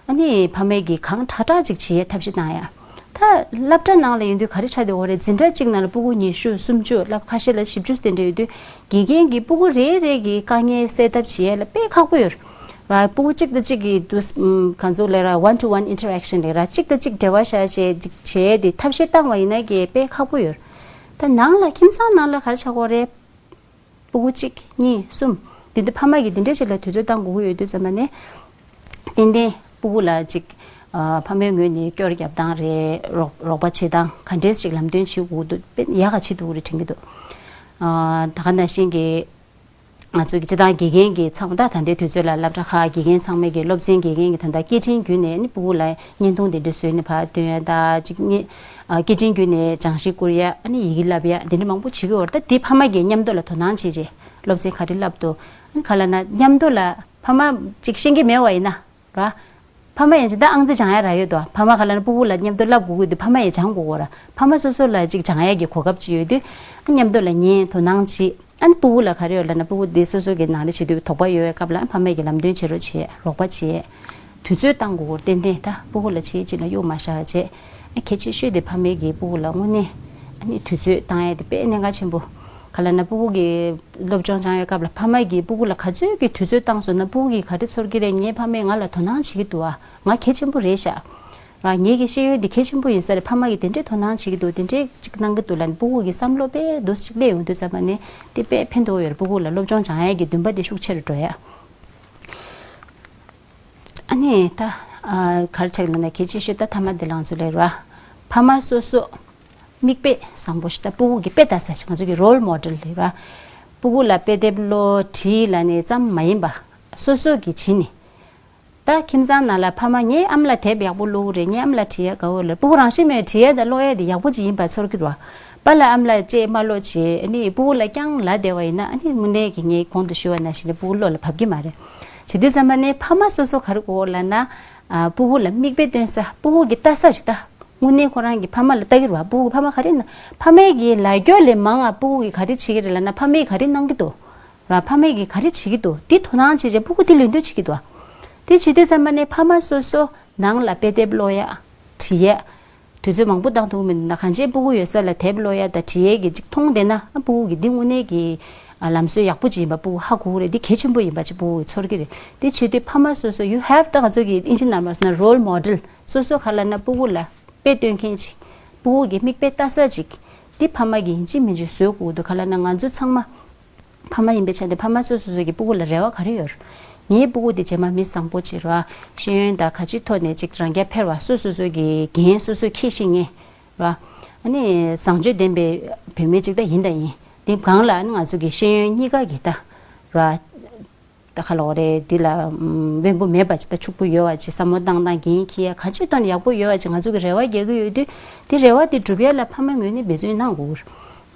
ཨ་ནི་ཕ་མས་ཀྱིས་གང་དྲག་དྲག་ཅིག་བྱེད་ཡའི་ཐབས་ཤེས་བཏང་ཡ། ད་སློབ་གྲྭ་ནང་ལ་ཡིན་དུས་ག་རེ་ཆགས་བསྡད་ཡོད་རེད། འཛིན་གྲྭ་གཅིག་ནང་ལ་སྤུ་གུ་ཉི་ཤུ་སུམ་ཅུ་ལབ་ཁ་ཤས་ལ་བཞི་བཅུ་དེ་འདྲ་ཡོད་དུས་དགེ་རྒན་གྱིས་སྤུ་གུ་རེ་རེ་གི་དཀའ་ངལ་སེལ་ཐབས་བྱེད་ཡ་ལ་དཔེ་ཁག་པོ་ཡོད་རེད། སྤུ་གུ་གཅིག་དང་གཅིག་གི་དུ་གང་ཚོ་ལས་ར་one to one interaction ལས་ར་གཅིག་དང་གཅིག་འབྲེལ་བ་བཞག་བྱས་ཅིག་བྱས་ཏེ་ཐབས་ཤེས་བཏང་བ་ཡིན་ན་གི་དཔེ་ཁག་པོ་ཡོད་རེད། ད་ནང་ལ་ཁྱིམ་ཚང་ནང་ལ་ག་རེ་ཆགས་ཀྱི་ཡོད་རེད། སྤུ་གུ་གཅིག་གཉིས་གསུམ། དེ་འདི་ཕ་མ་གིས་དེ་འདྲས་ཞིག་ལ་དུས་ཚོད་བཏང་དགོས་ཀྱི་ཡོད་དུས་ཙམ་པ་ནས། ཏན་ཏན་སྤུ་གུ་ལ་ཅིག་ཨ་ཕ་མའི་ངོས་ནས་སྐྱོར་རྒྱབ་སྟངས་རེད། རོགས་རོགས་པ་བྱེད་སྟངས་ག་འདྲས་ཞིག་ལམ་སྟོན་བྱེད་དགོས་འདུག་དཔེ་ཡག་ག་བྱེད་ཐུབ་ཀྱི་རེད་དྲན་གྱི་འདུག་ཨ་ད་ག་ནང་བཞིན་གྱི་ང་ཚོ་གི་སྤྱི་བཏང་དགེ་རྒན་གྱི་ཚང་མ་ད་ད་ལྟའི་དུས་ཚོད་ལ་སློབ་གྲྭ་ཁག་དགེ་རྒན་ཚང་མས་ཀྱི་སློབ་ཚན་དགེ་རྒན་གྱི་ད་ལྟ་སྐད་འཕྲིན་བརྒྱུད་ནས་ནི་སྤུ་གུ་ལ་བརྙན་ཐུང་དེ་འདྲ་བཟོས་ནས་ཕར་སྟོན་ཡ་ད་ཅིག་ནི་ཨ་སྐད་འཕྲིན་བརྒྱུད་ནས་སྦྱང་ཤེས་བསྐུར་ཡ་ཨ་ནི་ཡི་གེ་བསླབ་ཡ་དེ་འདྲ་མང་པོ་བྱེད་ཀྱི་ཡོད་རེད། ད་དེ་ཕ་མ་གིས་མཉམ་དུ་ལ་དོ་སྣང་བྱེད་ཅེས་སློབ་ཚན་ག་རེ་བསླབ་འདུག་ཨ་ནི་ག་ལབ་ན་མཉམ་དུ་ལ་ཕ་མ་ཅིག་ཤེས་ཀྱི་མེད་པ་ཡིན་ན་ར། ཕ་མ་ཡང་ཅིག་ད་ཨང་རྩིས་སྦྱང་ཡ་རག་ཡོད་དོ། ཕ་མ་ག་ལབ་ན་སྤུ་གུ་ལ་མཉམ་དུ་བསླབ་དགོས་ཀྱི་འདུག་ཕ་མ་ཡང་སྦྱང་དགོས་གོ་ར། ཕ་མ་སོ་སོ་ལ་ཅིག་སྦྱང་ཡ་གི་གོ་སྐབས་ཅིག་ཡོད་དུས་ཨ་མཉམ་དུ་ལ་ཉན་དོ་སྣང་བྱེད། ཨ་ནི་སྤུ་གུ་ལ་ག་རེ་ཡོད་ལབ་ན་སྤུ་གུ་འདི་སོ་སོ་གི་ནང་ལ་བྱེད་དུས་དོགས་པ་ཡོད་པའི་སྐབས་ལ་ཕ་མས་ཀྱི་ལམ་སྟོན་བྱེད་རོགས་བྱེད། རོགས་པ་བྱེད། དུས་ཚོད་བཏང་དགོས་གོ་ཏན་ཏན་ད་སྤུ་གུ་ལ་ཆེད་ཅིག་ལ་གཡུག་མ་བཞག་བྱེད། ཨ་གལ་ཆེ་ཤོས་དེ་ཕ་མས་ཀྱི་སྤུ་གུ་ལ་དངོས་གནས་ཨ་ནི་དུས་ཚོད་བཏང་ཡ་དེ་དཔེ་གནད་འགག་ཆེན་པོ། ག་ལབ་ན་སྤུ་གུ་གི་སློབ་སྦྱོང་སྦྱང་ཡོད་སྐབས་ལ་ཕ་མ་གིས་སྤུ་གུ་ལ་ག་ཚོད་ཀྱི་དུས་ཚོད་བཏང་སོང་ན་སྤུ་གུ་གིས་ག་རེ་ཚོར་གྱི་རེད། ངའི་ཕ་མས་ང་ལ་དོ་སྣང་བྱེད་ཀྱི་འདུག་ཨ། ང་གལ་ཆེན་པོ་རེད་ཤག་ང་ངེད་ཀྱི་ཤེས་ཡོན་འདི་གལ་ཆེན་པོ་ཡིན་ས་རེད། ཕ་མ་གིས་དེ་འདྲས་དོ་སྣང་བྱེད་ཀྱི་འདུག་དེ་འདྲས་ཅིག་གནང་གི་འདུག་ལབ་ནས་སྤུ་གུ་གི་བསམ་བློ་དཔེ་འདུག་ཅིག་སླེབས་ཡོང་དུས་ཙམ་པ་ནས་དེ་དཔེ་ཕན་ཐོགས་ཡོད་རེད། སྤུ་གུ་ལ་སློབ་སྦྱོང་སྦྱང་ཡས་ཀྱི་འདུན་པ་དེ་ཤུགས་ཆེ་རུ་འགྲོ་ཡ། ཨ་ནི་ད་ཨ་ག་རེ་ཆགས་ལབ་ན་གལ་ཆེ་ཤོས་ད་ཐ་མ་དེ་ལང་ཚོ་ལས་ར། ཕ་མ་སོ་སོ་མིག་དཔེ་བཟང་པོ་ཞིག་ད་སྤུ་གུ་གི་དཔེ་ལྟ་ས་ཞིག་ང་ཚོ་གི་role model ལས་ར། སྤུ་གུ་ལ་དཔེ་དེབ་ཀློག་བྲིས་ལབ་ནས་ཙམ་མ་ཡིན་པ་སོ་སོ་གི་བྱིས་ནས། ད་ཁྱིམ་ཚང་ནང་ལ་ཕ་མ་ངའི་ཨ་མ་ལགས་དེབ་ཡག་པོ་ཀློག་གི་རེད། ངའི་ཨ་མ་ལགས་བྲིས་ཡ་དགའ་བོ་ལ་སྤུ་གུ་རང་བཞིན་མེད་བྲིས་ཡ་དང་ཀློག་ཡ་དེ་ཡག་པོ་ཅིག་ཡིན་པ་ཚོར་གི་རེད་བ། པཱ་ལགས་ཨ་མ་ལགས་ཅེས་མ་ཀློག་བྱས་ཨ་ནི་སྤུ་གུ་ལ་རྐྱང་ལབ་བསྡད་པ་ཡིན་ན་ཨ་ནི་དངོས་གནས་ཀྱི་ངས་གོང་དུ་ཞུས་པ་ནང་བཞིན་སྤུ་གུ་བློ་ལ་བབས་ཀྱི་མ་རེད། བྱེད་དུས་ཙམ་པ་ནས་ཕ་མ་སོ་སོ་ག་རེ་དགོས་ལབ་ན། ཨ་སྤུ་གུ་ལ་མིག་དཔེ་སྟོན་ས་སྤུ་གུ་གི་ལྟ་ས་ཞིག་ད་དངོས་གནས་ཁོ་རང་གི་ཕ་མ་ལ་ལྟ་གི་རེད་བ། སྤུ་གུ་ཕ་མ་ག་རེ་ན་ཕ་མའི་གི་ལབ་རྒྱུ་ལས་མང་ང་སྤུ་གུ་གི་ག་རེ་བྱེད་ཀྱི་རེད་ལབ་ན་ཕ་མས་ག་རེ་གནང་གི་འདུག་ར། ཕ་མས་ཀྱིས་ག་རེ་བྱེད་ཀྱི་འདུག་འདི་དོ་སྣང་བྱེད་བྱས་སྤུ་གུ་འདི་ལོན་འདོད་བྱེད་ཀྱི་འདུག་དེ་བྱེད་དུས་ཙམ་པ་ནས་ཕ་མ་སོ་སོ་ནང་ལ་དཔེ་དེབ་ཀློག་ཡ། བྲིས་ཡ། དུས་ཚོད་མང་པོ་བཏང་ཐུབ་མི་འདུག་ན། གང་ཅིའི་སྤུ་གུ་ཡོད་ས་ལ་དེབ་ཀློག་ཡ་དང་བྲིས་ཡས་ཀྱི་ཅིག་མཐོང་བསྡད་ན། ཨ། སྤུ་གུ་གི་འདི་དངོས་གནས་ཀྱི། ཨ། ལམ་སྲོལ་ཡག་པོ་ཅིག་ཡིན་པ་སྤུ་གུ་ཧ་གོ་གི་རེད། འདི་གལ་ཆེན་པོ་ཡིན་པ་ཅིག་སྤུ་གུ་གི་ཚོར་གི་རེད། དེ་བྱེད་དུས་ཕ་མ་སོ་སོ། you have to. ང་ཚོ་གི་ཨིན་ཇི་ནང་མར་ཟེར་ན་role model སོ་སོ། ག་ལབ་ན་སྤུ་གུ་ལ་དཔེ་སྟོན་མཁན་ཅིག་སྤུ་གུ་གི་མིག་དཔེ་ལྟ་ས་ཅིག་འདི་ཕ་མ་གིས་ཡིན་གཅིག་མིན་གཅིག་བཟོ་དགོས་འདུག་ག་ལབ་ན་ང་ཚོ་ཚང་མ་ཕ་མ་ཡིན་པའི་ཆ་ནས་ཕ་མ་སོ་སོ་སོ་གི་སྤུ་གུ་ལ་རེ་བ་ག་རེ་ཡོད། ངའི་སྤུ་གུ་དེ་རྗེས་མ་མི་བཟང་པོ་ཅིག་རེད་བ། ཤེས་ཡོན་དང་ག་ཅིའི་ཐོག་ནས་ཅིག་རང་རྐྱ་འཕེར་བ། སོ་སོ་སོ་གི་འགན་སོ་སོས་འཁྱེར་ཤེས་མཁན་རེད་བ། ཨ་ནི་བཟང་སྤྱོད་ལྡན་པའི་བུད་མེད་ཅིག་ད་ཡིན་དང་ཡིན། དེ་སྒང་ལ་ཨ་ནི་ང་ཚོ་གི་ཤེས་ཡོན་གཉིས་ཀ་གི་ད་རེད་བ། ད་ག་ལབ་དགོས་རེད། འདི་ལ་ཨམ། དབེན་པོ་མེད་པ་ཅིག་དང་ཕྱུག་པོ་ཡོད་པ་ཅིག་བསམ་བློ་བཏང་སྟངས་འགན་འཁྱེར་ཡ་གང་ཅིའི་ཐོག་ནས་ཡག་པོ་ཡོད་པ་ཅིག་ང་ཚོ་གི་རེ་བ་རྒྱག་གི་ཡོད་དུས། དེ་རེ་བ་དེ་སྒྲུབ་ཡ་ལ་ཕ་མ་ངོས་ནས་འབད་བརྩོན་གནང་དགོས།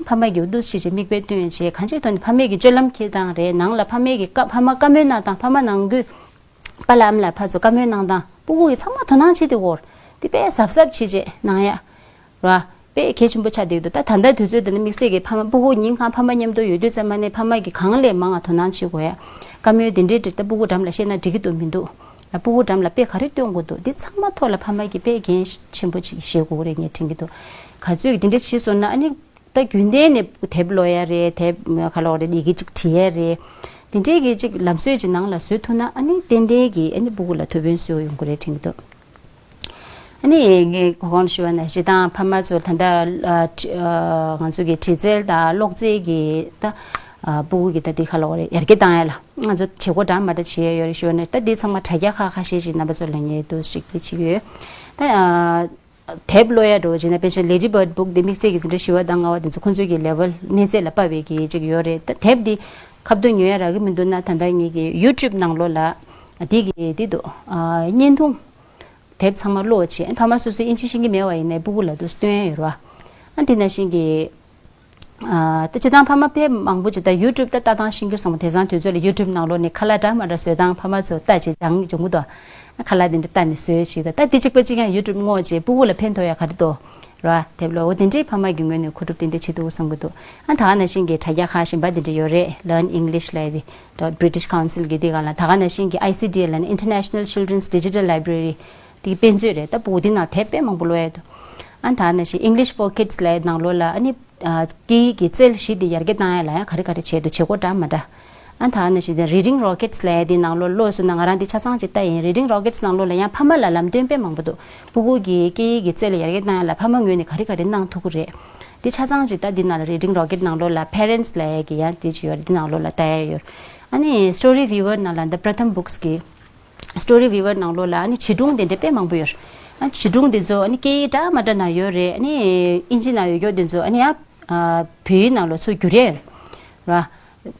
ཕ་མ་གིས་འདུག་སེ་བྱས་མིག་དཔེ་སྟོན་བྱས། གང་ཅིའི་ཐོག་ནས་ཕ་མས་ཀྱི་སྤྱོད་ལམ་འཁྱེར་སྟངས་རེད། ནང་ལ་ཕ་མས་ཀྱི་བཀའ། ཕ་མ་བཀའ་མོལ་གནང་སྟངས། ཕ་མ་ནང་ཁུལ་པ་ལམ་ལ་ཕར་ཚུར་བཀའ་མོལ་གནང་སྟངས། སྤུ་གུ་གིས་ཚང་མ་དོ་སྣང་བྱེད་དེ་འོར། དེ་དཔེ་གཟབ་གཟབ་བྱེད་བྱས་གནང་ཡ། ར། དཔེ་གལ་ཆེན་པོ་ཆགས་བསྡད་འདུག་ད་ད་ལྟ་དུས་ཚོད་འདི་ལ་དམིགས་བསལ་གྱི་ཕ་མ་སྤུ་གུ་ཉིན་གང་ཕ་མ་མཉམ་དུ་ཡོད་དུས་ཙམ་པ་ནས་ཕ་མ་གིས་གང་ལས་མང་བ་དོ་སྣང་བྱེད་དགོས་ཡ། བཀའ་མོལ་འདི་འདྲའི་འདྲ་ད་སྤུ་གུ་འགྲམ་ལ་བཤད་ན་འགྲིག་གི་འདུག་མི་འདུག་ལ། སྤུ་གུ་འགྲམ་ལ་དཔེ་ག་རེ་སྟོན་དགོས་འདུག་འདི་ཚང་མ་ཐོག་ལ་ཕ་མ་གིས་དཔེ་འགན་ཆེན་པོ་ཅིག་བཞེས་དགོས་ཀྱི་རེད་ངས་དྲན་གྱི་འདུག་ག་ཚོད་འདི་འདྲ་བྱས་སོང་ན། ཨ་ནི་ད་རྒྱུན་ལྡན་ནས་དེབ་ཀློག་ཡ་རེད། དེབ་ག་ལབ་དགོས་རེད། ཡི་གེ་ཅིག་བྲིས་ཡ་རེད། འདི་འདྲའི་གི་ཅིག་ལམ་སྲོལ་ཅིག་ནང་ལ་བཟོ་ཐུབ་ན། ཨ་ནི་ཏན་ཏན་གྱིས་ཨ་ནི་སྤུ་གུ་ལ་ཐུགས་ཕན་གསོས་ཡོང་གི་རེད་དྲན་གྱི་འདུག་ཨ་ནི་ངས་གོང་ཞུས་པ་ནང་བཞིན་ད་ཕ་མ་ཚོ་ད་ལྟ་ཨ་ཁྲི་ཨ་ང་ཚོ་གི་འབྲི་རྩལ་དང་ཀློག་རྩལ་གྱི་ད་ཨ་སྤུ་གུ་གི་ད་འདི་ག་ལབ་དགོས་རེད། ཡར་རྒྱས་བཏང་ཡ་ལ་ང་ཚོ་བྱེད་སྒོ་འདྲ་མི་འདྲ་བྱེད་ཡ་ཡོད་རེད་ཞུས་པ་ནས། ད་འདི་ཚང་མ་དྲ་རྒྱ་ཁག་ཁ་ཤས་ཤིག་རྣམ་པ་ཚོ་ལ་ངས་འདུག་ཅིག་འདི་བྱེད་ཀྱི་ཡོད། ད་ཨ་དེབ་ཀློག་ཡ་འདྲ་བོ་བྱས་ན། དཔེ་ཆ་Ladybird Book འདི་དམིགས་བསལ་གྱི་འཛིན་གྲྭ་བཞི་པ་དང་ལྔ་པ་དེ་ཚོ་ཁོང་ཚོའི་གི་ལེ་ཝལ་གནས་ཚད་ལ་དཔག་པའི་གི་ཅིག་ཡོད་རེད། ད་དེབ་འདི་ཁ་ཐུག་ཉོ་ཡ་རག་གི་མི་འདུག་ན། ད་ལྟ་ངེད་ཀྱི་YouTube ནང་ལོགས་ལ་འདི་གི་འདི་འདུག་ཨ་བརྙན་ཐུང་། དེབ་ཚང་མ་ཀློག་བྱས། ཕ་མ་སོ་སོས་ཨིན་ཇི་ཤེས་ཀྱི་མེད་པ་ཡིན་ནའི་སྤུ་གུ་ལ་འདུག་སྟོན་ཡ་ཡོད་རེད་བ། ཨ་འདི་ནང་བཞིན་གྱི་ཨ་ད་སྤྱིར་བཏང་ཕ་མ་དཔེ་མང་པོ་ཅིག་ད་YouTube ད་ལྟ་སྟངས་ཤེས་ཀྱི་རེད་བསམ་པ། དེང་སང་དུས་ཚོད་ལ་YouTube ནང་ལོགས་ནས་ཁ་ལག་འདྲ་མི་འདྲ་བཟོ་སྟངས་ཕ་མ་ཚོ་ལྟ་བྱས་སྦྱང་སྦྱོང་གི་འདུག་ཨ་ཁ་ལག་དེ་འདྲ་ལྟ་ནས་བཟོས་ཤིག་ད་ད་དེ་གཅིག་པ་གཅིག་རྐྱང་YouTube སྔོག་བྱས་སྤུ་གུ་ལ་ཕན་ཐོགས་ཡ་ག་རེ་འདུག་རེད་བ། དེབ་ལ་འོ་དེ་འདྲའི་ཕ་མ་གི་ངོས་ནས་མཁོ་སྒྲུབ་ཏན་ཏན་བྱེད་ཐུབ་བསམ་གྱི་འདུག་ཨ་ད་ག་ནང་བཞིན་གྱི་དྲ་རྒྱ་ཁག་གཞན་པ་དེ་འདྲ་ཡོད་རེད། Learn English ལབ་ཡ་དེ། British Council གི་དེ་ག་ལ། ད་ག་ནང་བཞིན་གྱི་I C D ལབ་ནས་International Children's Digital Library དེ་གི་དཔེ་མཛོད་རེད། ད་སྤུ་གུ་དེ་ནང་དེབ་དཔེ་མང་པོ་ཀློག་ཡ་འདུག་ཨ་ད་ག་ནང་བཞིན་English for Kids ལབ་ཡ་ནང་ལོགས་ལ་ཨ་ནི་ཨ་སྐད་ཡིག་གི་རྩལ་བཞི་དེ་ཡར་རྒྱས་བཏང་ཡ་ལ་ཡང་ག་རེ་ག་རེ་བྱས་འདུག་བྱེད་སྒོ་འདྲ་མི་འདྲ། ཨ་ད་ག་ནང་བཞིན་Reading Rockets ལབ་ཡ་དེ་ནང་ལོགས་ཀློག་སོང་ན། ང་རང་དེ་ཆ་ཚང་ཅིག་ལྟ་ཡིན། Reading Rockets ནང་ལོགས་ལ་ཡང་ཕ་མ་ལ་ལམ་སྟོན་དཔེ་མང་པོ་འདུག་སྤུ་གུ་གི་སྐད་ཡིག་གི་རྩལ་ཡར་རྒྱས་བཏང་ཡ་ལ་ཕ་མ་ངོས་ནས་ག་རེ་ག་རེ་གནང་ཐུབ་ཀྱི་རེད། འདི་ཆ་ཚང་ཅིག་ད་འདི་ནང་ལ་Reading Rocket ནང་ལོགས་ལ་Parents ལབ་ཡ་གི་ཡང་དེ་ཅིག་ཡོད་རེད། འདི་ནང་ལོགས་ལ་ལྟ་ཡ་ཡོད། ཨ་ནི་Story Viewer ནང་ལ་འདི་Pratham Books གི་Story Viewer ནང་ལོགས་ལ་ཨ་ནི་བྱིས་སྒྲུང་དེ་འདྲ་དཔེ་མང་པོ་ཡོད་རེད། ཨ་བྱིས་སྒྲུང་དེ་ཚོ་ཨ་ནི་སྐད་ཡིག་འདྲ་མི་འདྲ་ནང་ཡོད་རེད། ཨ་ནི་ཨིན་ཇི་ནང་ཡོད་རྒྱུ་དེ་ཚོ་ཨ་ནི་ཡང་ཨ་བོད་ཡིག་ནང་ལ་ཚུར་བསྒྱུར་ཡ་ཡོད་རེད།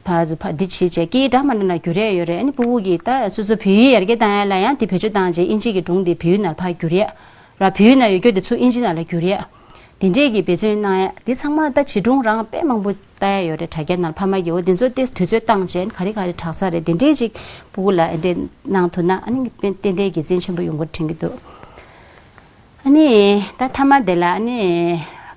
ཕར་ཚུར་ཕར་འདི་བྱེད་བྱས་སྐད་ཡིག་འདྲ་མི་འདྲ་ནང་བསྒྱུར་ཡ་ཡོད་རེད། ཨ་ནི་སྤུ་གུ་གིས་ད་སོ་སོ་བོད་ཡིག་ཡར་རྒྱས་བཏང་ཡ་ལ་ཡང་དེ་བེད་སྤྱོད་བཏང་བྱས་ཨིན་ཇི་གི་སྒྲུང་དེ་བོད་ཡིག་ནང་ཕར་བསྒྱུར་ཡ། ར་བོད་ཡིག་ནང་ཡོད་རྒྱུ་དེ་ཚུར་ཨིན་ཇི་ནང་ལ་བསྒྱུར་ཡ། དེ་འདྲས་ཀྱི་འབད་བརྩོན་གནང་ཡ། དེ་ཚང་མ་ད་བྱིས་སྒྲུང་རང་དཔེ་མང་པོ་ལྟ་ཡ་ཡོད་རེད། དྲ་རྒྱ་ནང་ཕ་མ་གིས་འོ་དེ་ཚོ་དེ་དུས་ཚོད་བཏང་བྱས་ག་རེ་ག་རེ་གྲགས་ས་རེད། དེ་འདྲས་ཅིག་སྤུ་གུ་ལ་ཨེ་འདྲས་གནང་ཐུབ་ན་ཨ་ནི་ཏན་ཏན་དགེ་མཚན་ཆེན་པོ་ཡོང་གི་རེད་དྲན་གྱི་འདུག་ཨ་ནི་ད་མཐའ་མ་དེ་ལ་ཨ་ནི་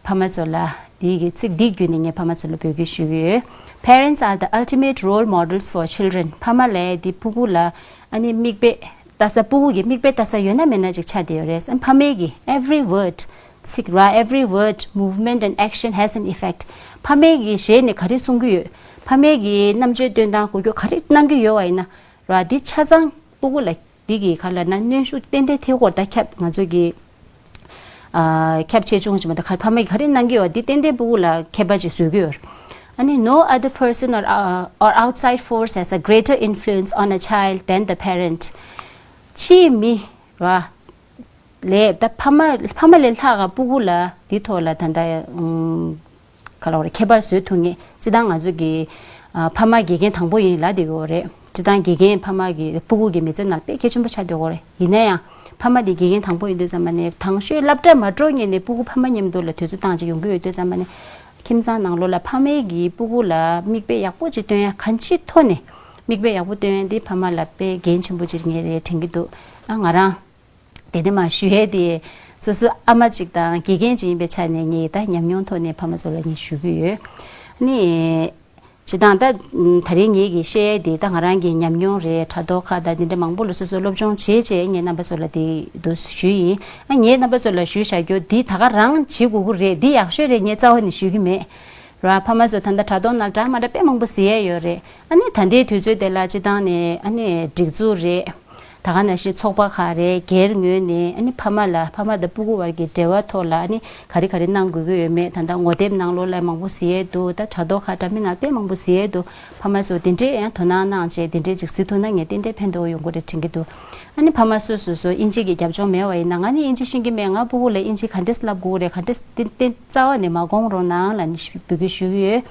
ཕ་མ་ཚོ་ལ་འདི་གི་ཚིག་འདི་བརྒྱུད་ནས་ངས་ཕ་མ་ཚོ་ལ་འབོད་སྐུལ་ཞུ་གི་ཡོད། Parents are the ultimate role models for children. ཕ་མ་ལབ་ཡ་འདི་སྤུ་གུ་ལ་ཨ་ནི་མིག་དཔེ་ལྟ་ས། སྤུ་གུ་གི་མིག་དཔེ་ལྟ་ས་ཡོད་ན་མེད་ན་ཅིག་ཆགས་བསྡད་ཡོད་རེད། ཨ་ཕ་མའི་གི་every word ཚིག་ར། Every word, movement and action has an effect. ཕ་མའི་གི་ཞལ་ནས་ག་རེ་གསུང་གི་ཡོད། ཕ་མའི་གི་རྣམ་དཔྱོད་སྟོན་སྟངས་གོ་རྒྱུ་ག་རེ་གནང་གི་ཡོད་པ་ཡིན་ན་ར། འདི་ཆ་ཚང་སྤུ་གུ་ལ་འདི་གི་ག་ལབ་ན་གནོན་ཤུགས་ཏན་ཏན་ཐེབས་ཀྱི་ཡོད་རེད། ད་ཁྱབ་ང་ཚོ་གི་ཨ་ཁྱབ་ཆེ་ཆུང་ཅིག་མ་གཏོགས་ག་ཕ་མ་གིས་ག་རེ་གནང་གི་ཡོད་འདི་ཏན་ཏན་སྤུ་གུ་ལ་ཁྱད་པར་ཅིག་བཟོ་གི་ཡོད་རེད། ཨ་ནི་no other person or, uh, or outside force has a greater influence on a child than the parent. ཕྱིའི་མི་ར་ལས་ད་ཕ་མ་ཕ་མ་ལས་ལྷག་ག་སྤུ་གུ་ལ་འདི་ཐོག་ལ་ད་ལྟ་ཨུམ། ག་ལབ་དགོས་རེད། ཁྱད་པར་བཟོ་ཐུབ་མཁན། སྤྱིར་བཏང་ང་ཚོ་གི་ཨ་ཕ་མ་དགེ་རྒན་དང་པོ་ཡིན་ལབ་བསྡད་ཀྱི་ཡོད་རེད། སྤྱིར་བཏང་དགེ་རྒན་ཕ་མ་གི་སྤུ་གུ་གི་མི་ཚེ་ནང་དཔེ་གལ་ཆེན་པོ་ཆགས་བསྡད་ཀྱི་ཡོད་རེད། ཡིན་ན་ཡང་ཕ་མ་དེ་དགེ་རྒན་དང་པོ་ཡིན་དུས་ཙམ་པ་ནས་དང་ཤོས་སློབ་གྲྭ་མ་འགྲོ་སྔོན་ནས་སྤུ་གུ་ཕ་མ་མཉམ་དུ་ལ་དུས་ཚོད་བཏང་བྱས་ཡོང་གི་ཡོད་དུས་ཙམ་པ་ནས་ཁྱིམ་ཚང་ནང་ལོགས་ལ་ཕ་མའི་གི་སྤུ་གུ་ལ་མིག་དཔེ་ཡག་པོ་ཅིག་སྟོན་ཡ། གང་ཅིའི་ཐོག་ནས་མིག་དཔེ་ཡག་པོ་སྟོན་ཡ་དེ་ཕ་མ་ལ་དཔེ་འགན་ཆེན་པོ་ཅིག་ངས་རེད་དྲན་གྱི་འདུག་ཨ་ང་རང་དེ་འདྲ་མ་ཞུ་ཡས་དེ་སོ་སོ་ཨ་མ་ཅིག་དང་དགེ་རྒན་ཅིག་ཡིན་པའི་ཆ་ནས་ངས་ད་ཉམས་མྱོང་ཐོག་ནས་ཕ་མ་ཚོ་ལ་ངས་ཞུ་གི་ཡོད། ཨ་ནི་ སྤྱིར་བཏང་ད་ད་རིང་ངེད་ཀྱིས་བཤད་ཡས་དེ་ད་ང་རང་གི་ཉམས་མྱོང་རེད། དྲ་ཐོག་ཁག་དང་དེ་འདྲ་མང་པོ་ལ་སོ་སོ་སློབ་སྦྱོང་བྱས་བྱས་ངས་རྣམ་པ་ཚོ་ལ་དེ་འདུག་ཞུས་ཡིན། ཨ་ངས་རྣམ་པ་ཚོ་ལ་ཞུས་བཞག་རྒྱུ་འདི་ད་ག་རང་བྱེད་དགོས་ཀྱི་རེད། འདི་ཡག་ཤོས་རེད་ངས་རྩ་བ་ནས་ཞུ་གི་མེད། ར་ཕ་མ་ཚོ་ད་ལྟ་དྲ་ཐོག་ནང་འདྲ་མ་འདྲ་དཔེ་མང་པོ་གཟིགས་ཡས་ཡོད་རེད། ཨ་ནི་ད་ལྟའི་དུས་ཚོད་དེ་ལ་སྤྱིར་བཏང་ནས་ཨ་ནི་སྒྲིག་འཛུགས་རེད། ད་ག་ནང་བཞིན་ཚོགས་པ་ཁག་རེད། སྒེར་ངོས་ནས་ཨ་ནི་ཕ་མ་ལ་ཕ་མ་དང་སྤུ་གུ་བར་གྱི་འབྲེལ་བ་ཐོག་ལ་ཨ་ནི་ག་རེ་ག་རེ་གནང་དགོས་ཀྱི་ཡོད་མེད། ད་ལྟ་ངོ་དེབ་ནང་ལོགས་ལ་མང་པོ་གཟིགས་ཡས་འདུག་ད་དྲ་ཐོག་ཁག་འདྲ་མིན་ནང་དཔེ་མང་པོ་གཟིགས་ཡས་འདུག་ཕ་མ་ཚོ་དེ་འདྲས་ཡང་དོ་སྣང་གནང་བྱས་དེ་འདྲས་ཅིག་གཟིགས་ཐུབ་ན་ངས་ཏན་ཏན་ཕན་ཐོགས་ཡོང་གི་རེད་དྲན་གྱི་འདུག་ཨ་ནི་ཕ་མ་སོ་སོ་སོ་དབྱིན་ཇི་གི་རྒྱབ་ལྗོངས་མེད་པ་ཡིན་ན། ང་ནི་དབྱིན་ཇི་ཤེས་ཀྱི་མེད། ང་སྤུ་གུ་ལ་དབྱིན་ཇི་ག་འདྲས་བསླབ་དགོས་རེད། ག་འདྲས་ཏན་ཏན་རྩ་བ་ནས་མ་དགོངས་རོགས་གནང་ལབ་ནས་འབོད་སྐུལ་ཞུ་གི་ཡོད།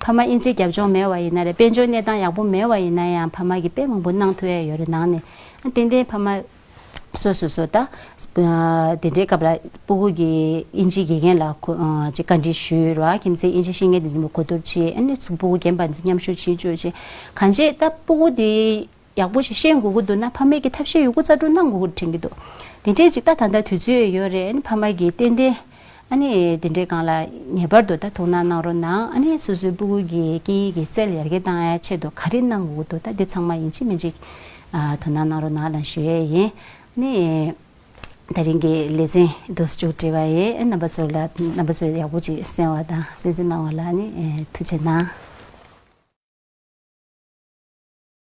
ཕ་མ་དབྱིན་ཇི་རྒྱབ་ལྗོངས་མེད་པ་ཡིན་ན་རེད། དཔལ་འབྱོར་གནས་སྟངས་ཡག་པོ་མེད་པ་ཡིན་ན་ཡང་ཕ་མ་གིས་དཔེ་མང་པོ་གནང་ཐུབ་ཡས་ཡོད་རེད། ནང་ནས་ཨ་ཏན་ཏན་ཕ་མ་སོ་སོ་སོ་ད་དེ་འདྲའི་སྐབས་ལ་སྤུ་གུ་གི་དབྱིན་ཇི་དགེ་རྒན་ལ་གོ་ཅིག་བཀའ་འདྲི་ཞུས་ར། ཁྱིམ་མཚེས་དབྱིན་ཇི་ཤེས་མཁན་དེ་ཚོ་གོ་བསྡུར་བྱས། ཨ་ནི་སྤུ་གུ་རྒན་པ་ཚོ་མཉམ་ཞུགས་བྱེད་བཅུག་བྱས་གང་བྱས་ད་སྤུ་གུ་དེ་ཡག་པོ་ཞིག་ཤེས་དགོས་ཀྱི་འདུག་ན་ཕ་མས་ཀྱི་ཐབས་ཤེས་ཡོད་རྒུ་རྩལ་སྤྲུགས་གནང་དགོས་ཀྱི་དྲན་གྱི་འདུག་དེ་འདྲའི་ཅིག་ད་ད་ལྟ་དུས་ཚོད་ཡོད་རེད། ཨ་ནི་ཕ་མ་གིས་ཏན་ཏན་ཨ་ནི་དེ་འདྲའི་སྒང་ལ་ངེས་པར་དུ་ད་དོ་སྣང་གནང་རོགས་གནང་། ཨ་ནི་སོ་སོའི་སྤུ་གུ་གི་སྐད་ཡིག་གི་རྩལ་ཡར་རྒྱས་བཏང་ཡ་ཆེད་དུ་ག་རེ་གནང་དགོས་ཀྱི་འདུག་ད་འདི་ཚང་མ་ཡིན་གཅིག་མིན་གཅིག་ཨ་དོ་སྣང་གནང་རོགས་གནང་ལབ་ཞུ་ཡས་ཡིན། ཨ་ནི་ད་རིང་གི་ལེ་ཚན་འདུག་སེ་མཇུག་སྒྲིལ་བ་ཡིན། ཨ་རྣམ་པ་ཚོ་ལ་རྣམ་པ་ཚོས་ཡག་པོ་ཅིག་གསན་པ་དང་གསན་གཟིགས་གནང་བ་ལ་ཨ་ནི་ཐུགས་རྗེ་གནང་།